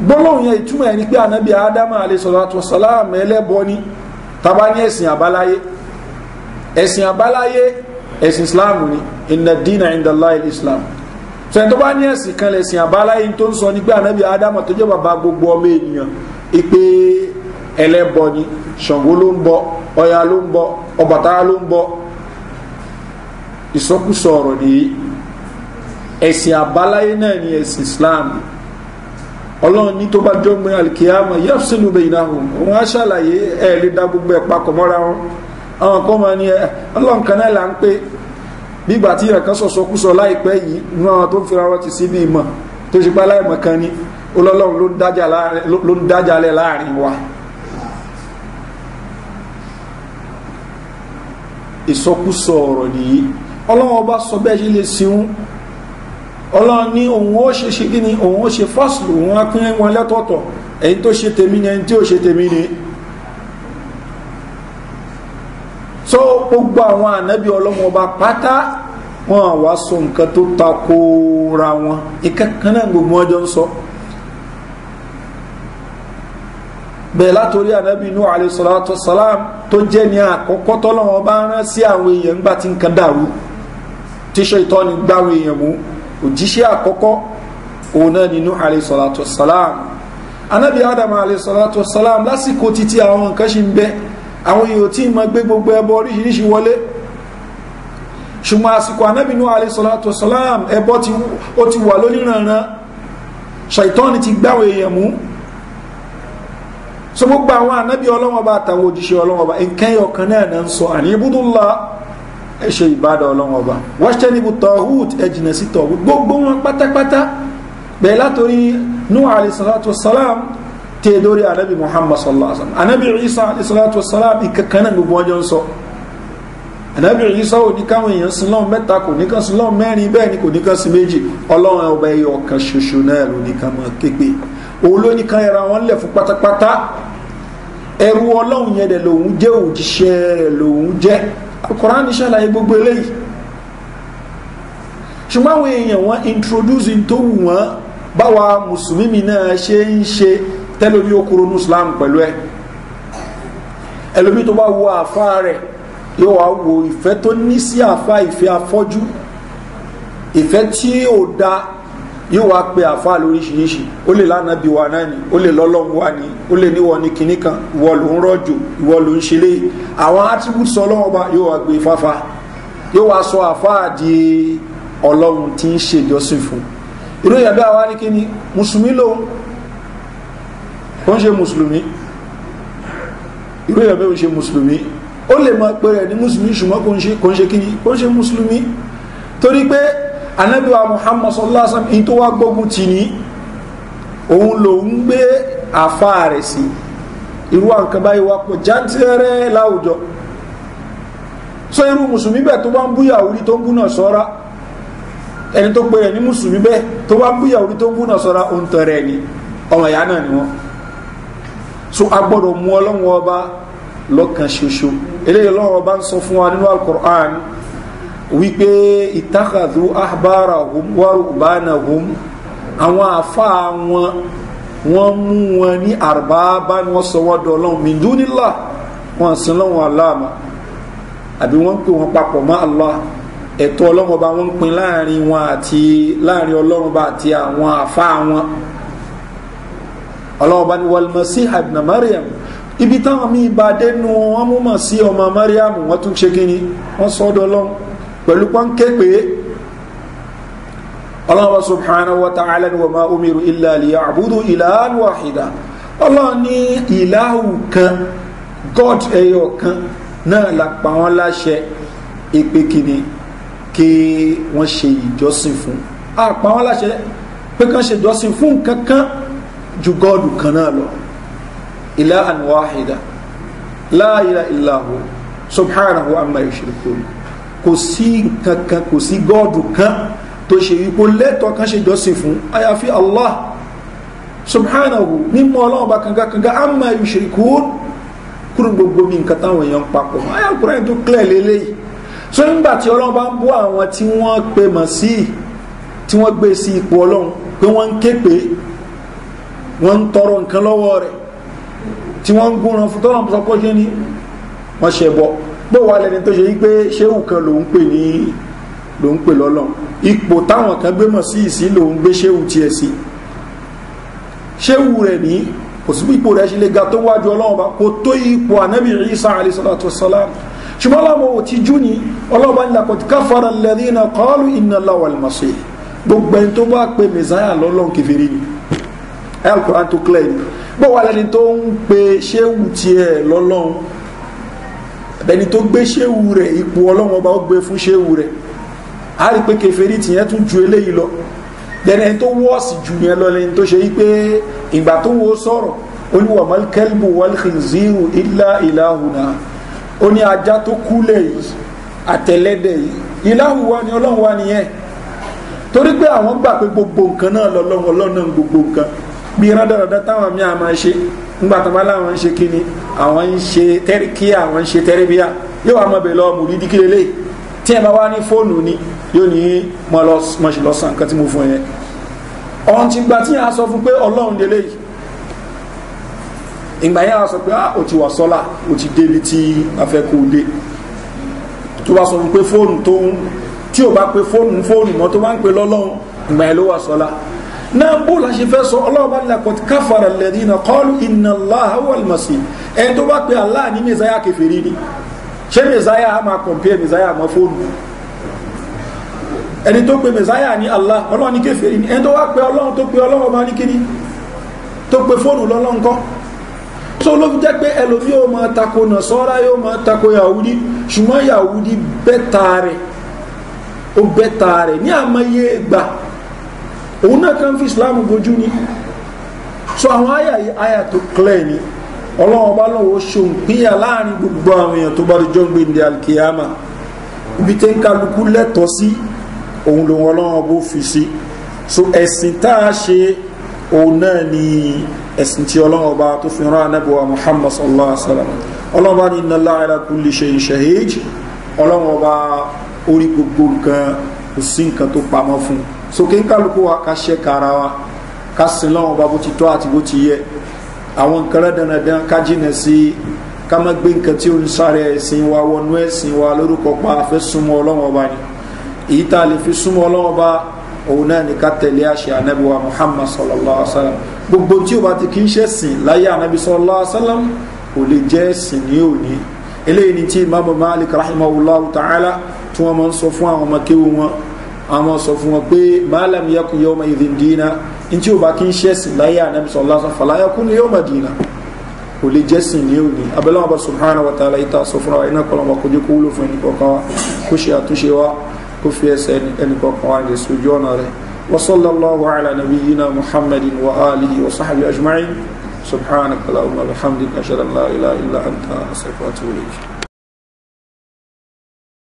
Gbólóhùn yẹn, ìtumọ̀ ẹ̀ ni pé anabi Ádámà alayhi salatu wasalam ẹlẹ́bọ ni. Tàbá ní ẹ̀sìn àbáláyé, ẹ̀sìn àbáláyé ẹ̀sìn Islam ni. Inna dina inda Allahi islam. Sẹ́ni tó bá ní ẹ̀sìn kan lẹ̀sìn àbáláyé, tó ń sọ ní pé anabi Ádámà tó jẹ́ bàbá gbogbo ọmọ ènìyàn, ìpè ẹlẹ́bọ ni. Ṣàngó ló ń bọ, Ọya ló ń bọ, Ọbàtálá ló ń bọ. Ìsọkúsọ ọ̀rọ̀ nìyí. Ẹ̀sìn àbáláyé náà ni ẹ̀sìn Islam. Ọlọ́run ní tó bá jọ́gbìn alikiyama, yafsilu bainahum, òun á ṣàlàyé. Ẹ̀ lè dá gbogbo ẹ̀ papọ̀ mọ́ra wọn. Àwọn kan máa ní ẹ ọlọ́run kan náà là ń pè. Bígbà tí ìrẹ̀kan sọ̀sọ́kúsọ láìpẹ́ yìí inú àwọn tó ń fira wọn ti sí bí ìmọ̀ tó ṣe pé aláìmọ̀ kan ni, ọlọ́run ló ń dájàlẹ̀ láàrin wa. Ìsọkúsọ ọ̀rọ̀ nìyí. Ọlọ́run ọba sọ bẹ́ẹ̀ ṣe lè sinú. Ọlọ́run ní òun ó ṣe ṣe kí ni, òun ó ṣe fásilù, òun á pín wọn lẹ́tọ̀ọ̀tọ̀. Ẹ̀yin tó ṣe tèmi ni, ẹni tí ó ṣe tèmi ni. So gbogbo àwọn ànábì ọlọ́run ọba pátá, wọn wá sọ nǹkan tó tako ra wọn. Ìkankan náà gbogbo wọn jọ ń sọ bẹ́ẹ̀, látòrí ànábì Nuh alayhi salatu wassalam, tó jẹ́ ní àkọ́kọ́ tọ́lọ́wọ́n bá rán sí àwọn èèyàn ńgbà tí nǹkan dàrú, tíṣe ìtọ́ni gbáwọn èèyàn mú. Òjíṣẹ́ àkọ́kọ́ òun náà ni Nuh alayhi salatu wassalam. Ànábì Adam alayhi salatu wassalam, lásìkò títí àwọn nǹkan ṣì ń bẹ, àwọn èèyàn tí ma gbé gbogbo ẹbọ oríṣiríṣi wọlé. Ṣùgbọ́n àsìkò ànábì Nuh alayhi salatu wassalam, ẹbọ ó ti wà lóníranran, ṣàìtọ́ni ti gbáwọn èèyàn mú. So gbogbo àwọn ànábì ọlọ́wọ́n bá àtàwọn òjíṣẹ́ ọlọ́wọ́n bá, nǹkan ẹyọ kan náà náà ń sọ: àní ibudullah, ẹ ṣe ìbádà ọlọ́wọ́n bá, wajtanibu tawhut, ẹ jìnà sí tawhut. Gbogbo wọn pátápátá, bẹ́ẹ̀ látòrí Nuh alayhi salatu wassalam tẹ́ lórí ànábì Muhammad sallallahu alaihi wasallam, ànábì Isa alayhi salatu wassalam, ìkankan náà gbogbo wọn jọ ń sọ. Ànábì Isa ò ní káwọn èèyàn sin lọ́run mẹ́ta, kò ní kán sin lọ́run mẹ́rin, bẹ́ẹ̀ ni kò ní kán sin méjì. Ọlọ́run ọba ẹyọ kan ṣoṣo náà ló ní ká máa képe, òun ló ní ká ẹra wọn lẹ̀ fún pátápátá. Ẹrú ọlọ́run yẹn dẹ̀ lòun jẹ́, òjíṣẹ́ rẹ̀ lòun jẹ́. Al-Qur'an ṣàlàyé gbogbo eléyìí. Ṣùgbọ́n àwọn èèyàn wọn introduce tó wù wọ́n. Báwa mùsùlùmí mi náà ṣe ń ṣe tẹ́lómi ó kúrò ní Islam pẹ̀lú ẹ̀. Ẹlòmí tó bá wo àfa rẹ̀, yóò wá wo ìfẹ́ tó ní sí àfa, ìfẹ́ afọ́jú, ìfẹ́ tí ò da, yóò wá pe àfa lóríṣiríṣi. Ó lè lánàá bí wa náà ni, ó lè lọ́lọ́run wa ni, ó lè níwọ ní kinní kan, ìwọ ló ń rọ̀jò, ìwọ ló ń ṣe léyìí. Àwọn attributes ọlọ́run ọba, yóò wá gbé fáfa, yóò wá sọ àfa di ọlọ́run tí ń ṣèjọsìn fún. Irú ìyàbẹ́ àwa ní kíni, mùsùlùmí lòun kò ń ṣe mùsùlùmí. Irú ìyàbẹ́ ò ṣe mùsùlùmí. Ó lè mọ pé rẹ̀ ní mùsùlùmí, ṣùgbọ́n kò ń ṣe kíni, kò ń ṣe mùsùlùmí, torí pé anábíwa Muhammad sallallahu alaihi wasallam tó wá gbógun tì ní òun lòun gbé àfa rẹ̀ sí. Irú àǹkan báyìí wá pọ̀ jántẹ́rẹ́ láwùjọ. So irú mùsùlùmí bẹ́ẹ̀ tó bá ń bú Yahudi, tó ń bú náà sọ́ra, ẹni tó pè rẹ̀ ní mùsùlùmí bẹ́ẹ̀ tó bá ń bú Yahudi, tó ń bú náà sọ́ra, ó ń tọrẹ ni, ọmọ ìyá náà ni wọ́n. So a gbọ́dọ̀ mú ọlọ́run ọba lọ́kàn ṣoṣo. Eléyìí ọlọ́run ọba ń sọ fún wa nínú Al-Qur'an wípé ittakhadhu ahbarahum wa ruhbanahum Àwọn àfa wọn, wọ́n mú wọn ní àrùbábá ni wọ́n sọ wọ́n dọ̀ ọlọ́run min dunillah, wọ́n sin lọ́wọ́n aláàmà àbí wọ́n ń pè wọ́n papọ̀ mọ́ Allah. Ẹ̀tọ́ ọlọ́run ọba wọ́n ń pín láàrin wọn àti láàrin ọlọ́run ọba àti àwọn àfa wọn. Ọlọ́run ọba ní wal Masih ibn Maryam, ibi táwọn míì bá dénú wọn mú mọ̀ sí ọmọ Maryam, wọ́n tún ṣe kíni, wọ́n sọ ọ́dọ̀ ọlọ́run pẹ̀lú pọ́ńké pé ọlọ́run subhanahu wa ta'ala ni wa ma umiru illa liya'budu ilahan wahida. Ọlọ́run ní ìláhù kan, God ẹyọ kan náà la pa wọ́n láṣẹ ìpè kìíní kí wọ́n ṣe ìjọsìn fún. A pa wọ́n láṣẹ pé kán ṣe ìjọsìn fún kankan ju God kan náà lọ. Ilahan wahida la ilaha illa hu subhanahu amma yushrikun. Kò sí kankan, kò sí God kan tó ṣe wípé lẹ́tọ̀ọ́ kan ṣe jọ́sìn fún àyàfi Allah subhanahu, mímọ́ ọlọ́run bá kangakanga, amma yushrikun, kúrò gbogbo mi nǹkan táwọn èèyàn papọ̀ ayé Al-Qur'an tó clear lélẹ́yìí. So nígbà tí ọlọ́run bá ń bú àwọn tí wọ́n pe mọ̀ sí, tí wọ́n gbé sí ipò ọlọ́run pé wọ́n ń ké pé wọ́n ń tọrọ nǹkan lọ́wọ́ rẹ̀, tí wọ́n ń gúnran fún tọ́lọ́run sọ pé ṣé ni wọ́n ṣe bọ́ bó wà lẹni tó ṣe yí pé ṣéwù kan lòún pè ní lòún pè lọ́lọ́run, ipò táwọn kan gbé mọ̀ sí ìsí lòún gbé ṣéwù tiẹ̀ sí. Ṣéwù rẹ̀ ní kò sí ipò rẹ̀ ṣe lè ga tó wájú ọlọ́run bá kò tó ipò ànábì Isa alayhi salatu wassalam. Ṣùgbọ́n ọlọ́run ò ti jú ni, ọlọ́run bá ní laqad kafara alladhina qalu inna Allaha wal Masih. Gbogbo ẹni tó bá pe mẹ̀sáyà lọ́lọ́run kèfèrí ni. Al-Qur'an tó clear ni. Bó wà lẹni tó ń pe ṣéwù tiẹ̀ lọ́lọ́run, ẹni tó gbé ṣéwù rẹ̀ ipò ọlọ́run ọba ó gbé fún ṣéwù rẹ̀, a rí pé kèfèrí tìyẹn tún ju eléyìí lọ. Lẹ́ni tó wọ́ọ̀sì jù yẹn lọ, lẹ́ni tó ṣe yí pé ìgbà tó wo sọ̀rọ̀ ó ní wàmọ́ kẹ́lbù wal khinziru illa ilahuna, ó ní ajá tó kúlẹ̀ yìí àtẹlẹ́dẹ̀ yìí ìláhù wa ni ọlọ́run wa nìyẹn. Torí pé àwọn gbà pé gbogbo nǹkan náà lọ́lọ́run, ọlọ́run náà gbogbo nǹkan bí rádaràdá táwọn míì àmọ́ ṣe ńgbà tó bá láwọn ń ṣe kíni, àwọn ń ṣe tẹ́ríkíà, àwọn ń ṣe tẹ́ríbíà, yóò wá mọ̀ bẹ̀ lọ mùrídìí kí lélẹ́yìí. Tí ẹ bá wá ní fóònù ni yóò ní mọ̀ ṣe lọ́sàn nǹkan tí mo fún ẹ. Ọ̀hún ti gba tí a sọ fún pé ọlọ́run délé yìí, ìgbà yẹn a sọ pé ó ti wà sọ́là, ó ti débi tí a fẹ́ kó dé. Tó bá sọ fún pé fóònù tó ń tí ò bá pe fóònù fóònù mọ́ tó bá ń pe lọ́lọ́run, ìgbà yẹn ló wà sọ́là. Náà bó la ṣe fẹ́ sọ, ọlọ́run bá ní laqad kafara alladhina qalu inna Allaha huwal Masih. Ẹni tó bá pe Allah ní mẹ́sáyà kèfèrí ni. Ṣé mẹ́sáyà á máa kọ̀m̀pẹ́ mẹ́sáyà mọ́ fóònù? Ẹni tó pe mẹ́sáyà ní Allah, ọlọ́run ní kèfèrí ni. Ẹni tó wá pe ọlọ́run tó pe ọlọ́run ọba ní kíní tó pe fóònù lọ́lọ́run kọ́. So ló fi jẹ́ pé ẹlòmí yóò máa tako Nasara, yóò máa tako Yahudi, ṣùgbọ́n Yahudi bẹ́ta rẹ̀, ó bẹ́ta rẹ̀ ní àmọye gbà. Òun náà kàn fi Islam bojú ni. So àwọn àyà yìí àyà tó clear ni. Ọlọ́run ọba lọ́wọ́ ṣòǹpínyà láàrin gbogbo àwọn èèyàn tó bá di jọ́ ń gbé ní alkiyama. Ibi tí ń kálukú lẹ́tọ̀ọ́ sí òun lòun ọlọ́run ọba ó fi sí. So ẹ̀sìn tá a ṣe òun náà ni ẹ̀sìn tí ọlọ́run ọba tó fi rán Ànábì wa Muhammad sallallahu alaihi wa sallam. Ọlọ́run ọba ní inna Allaha ala kulli shay'in shahid. Ọlọ́run ọba orí gbogbo nǹkan, kò sí nǹkan tó pamọ́ fún un. So kí n kálukú wa ká ṣe kára wa, ká sin lọ́wọ́ ọba bó ti tọ́ àti bó ti yẹ. Àwọn nǹkan rẹ̀ dandan ká jìnà sí, ká má gbé nǹkan tí ó ń sáré ẹ̀sìn wa wọnú ẹ̀sìn wa lórúkọ pa àfẹ́ súnmọ́ ọlọ́wọ́ ọba ni. Èyí tá a lè fi súnmọ́ ọlọ́wọ́ ọba òun náà ni ká tẹ̀lé àṣẹ Ànábì wa Muhammad sallallahu alaihi wa sallam. Gbogbo tí o bá ti kí ń ṣẹ̀sìn láyé Ànábì sallallahu alaihi wa sallam kò lè jẹ́ ẹ̀sìn ní òní. Eléyìí ni tí Imam Malik rahimahullahu ta'ala tí wọ́n máa ń sọ fún àwọn ọmọ kéwu wọn, àwọn sọ fún wọn pé ma lam yakun yawma idhin dina, ní tí o bá kí ń ṣẹ̀sìn láyé Ànábì sallallahu alaihi wa sallam fala yakun yawma dina, kò lè jẹ́sìn ní òní. Abẹ́lẹ́ wọn bá subhanahu wa ta'ala ìta sọ fúnra wa iná kọlọ́mọ kò jẹ́ kó wúlò fún ẹnì kọ̀ọ̀kan wa, kó ṣe àtúnṣe wa, kó fi ẹsẹ̀ ẹnì kọ̀ọ̀kan wa lè sojú ọ̀nà rẹ̀. Wa sallallahu ala nabiyyina Muhammadin wa alihi wa sahbihi ajma'in. Subhanaka allahumma wa bihamdika ashhadu an la ilaha illa anta astaghfiruka wa atubu ilayk.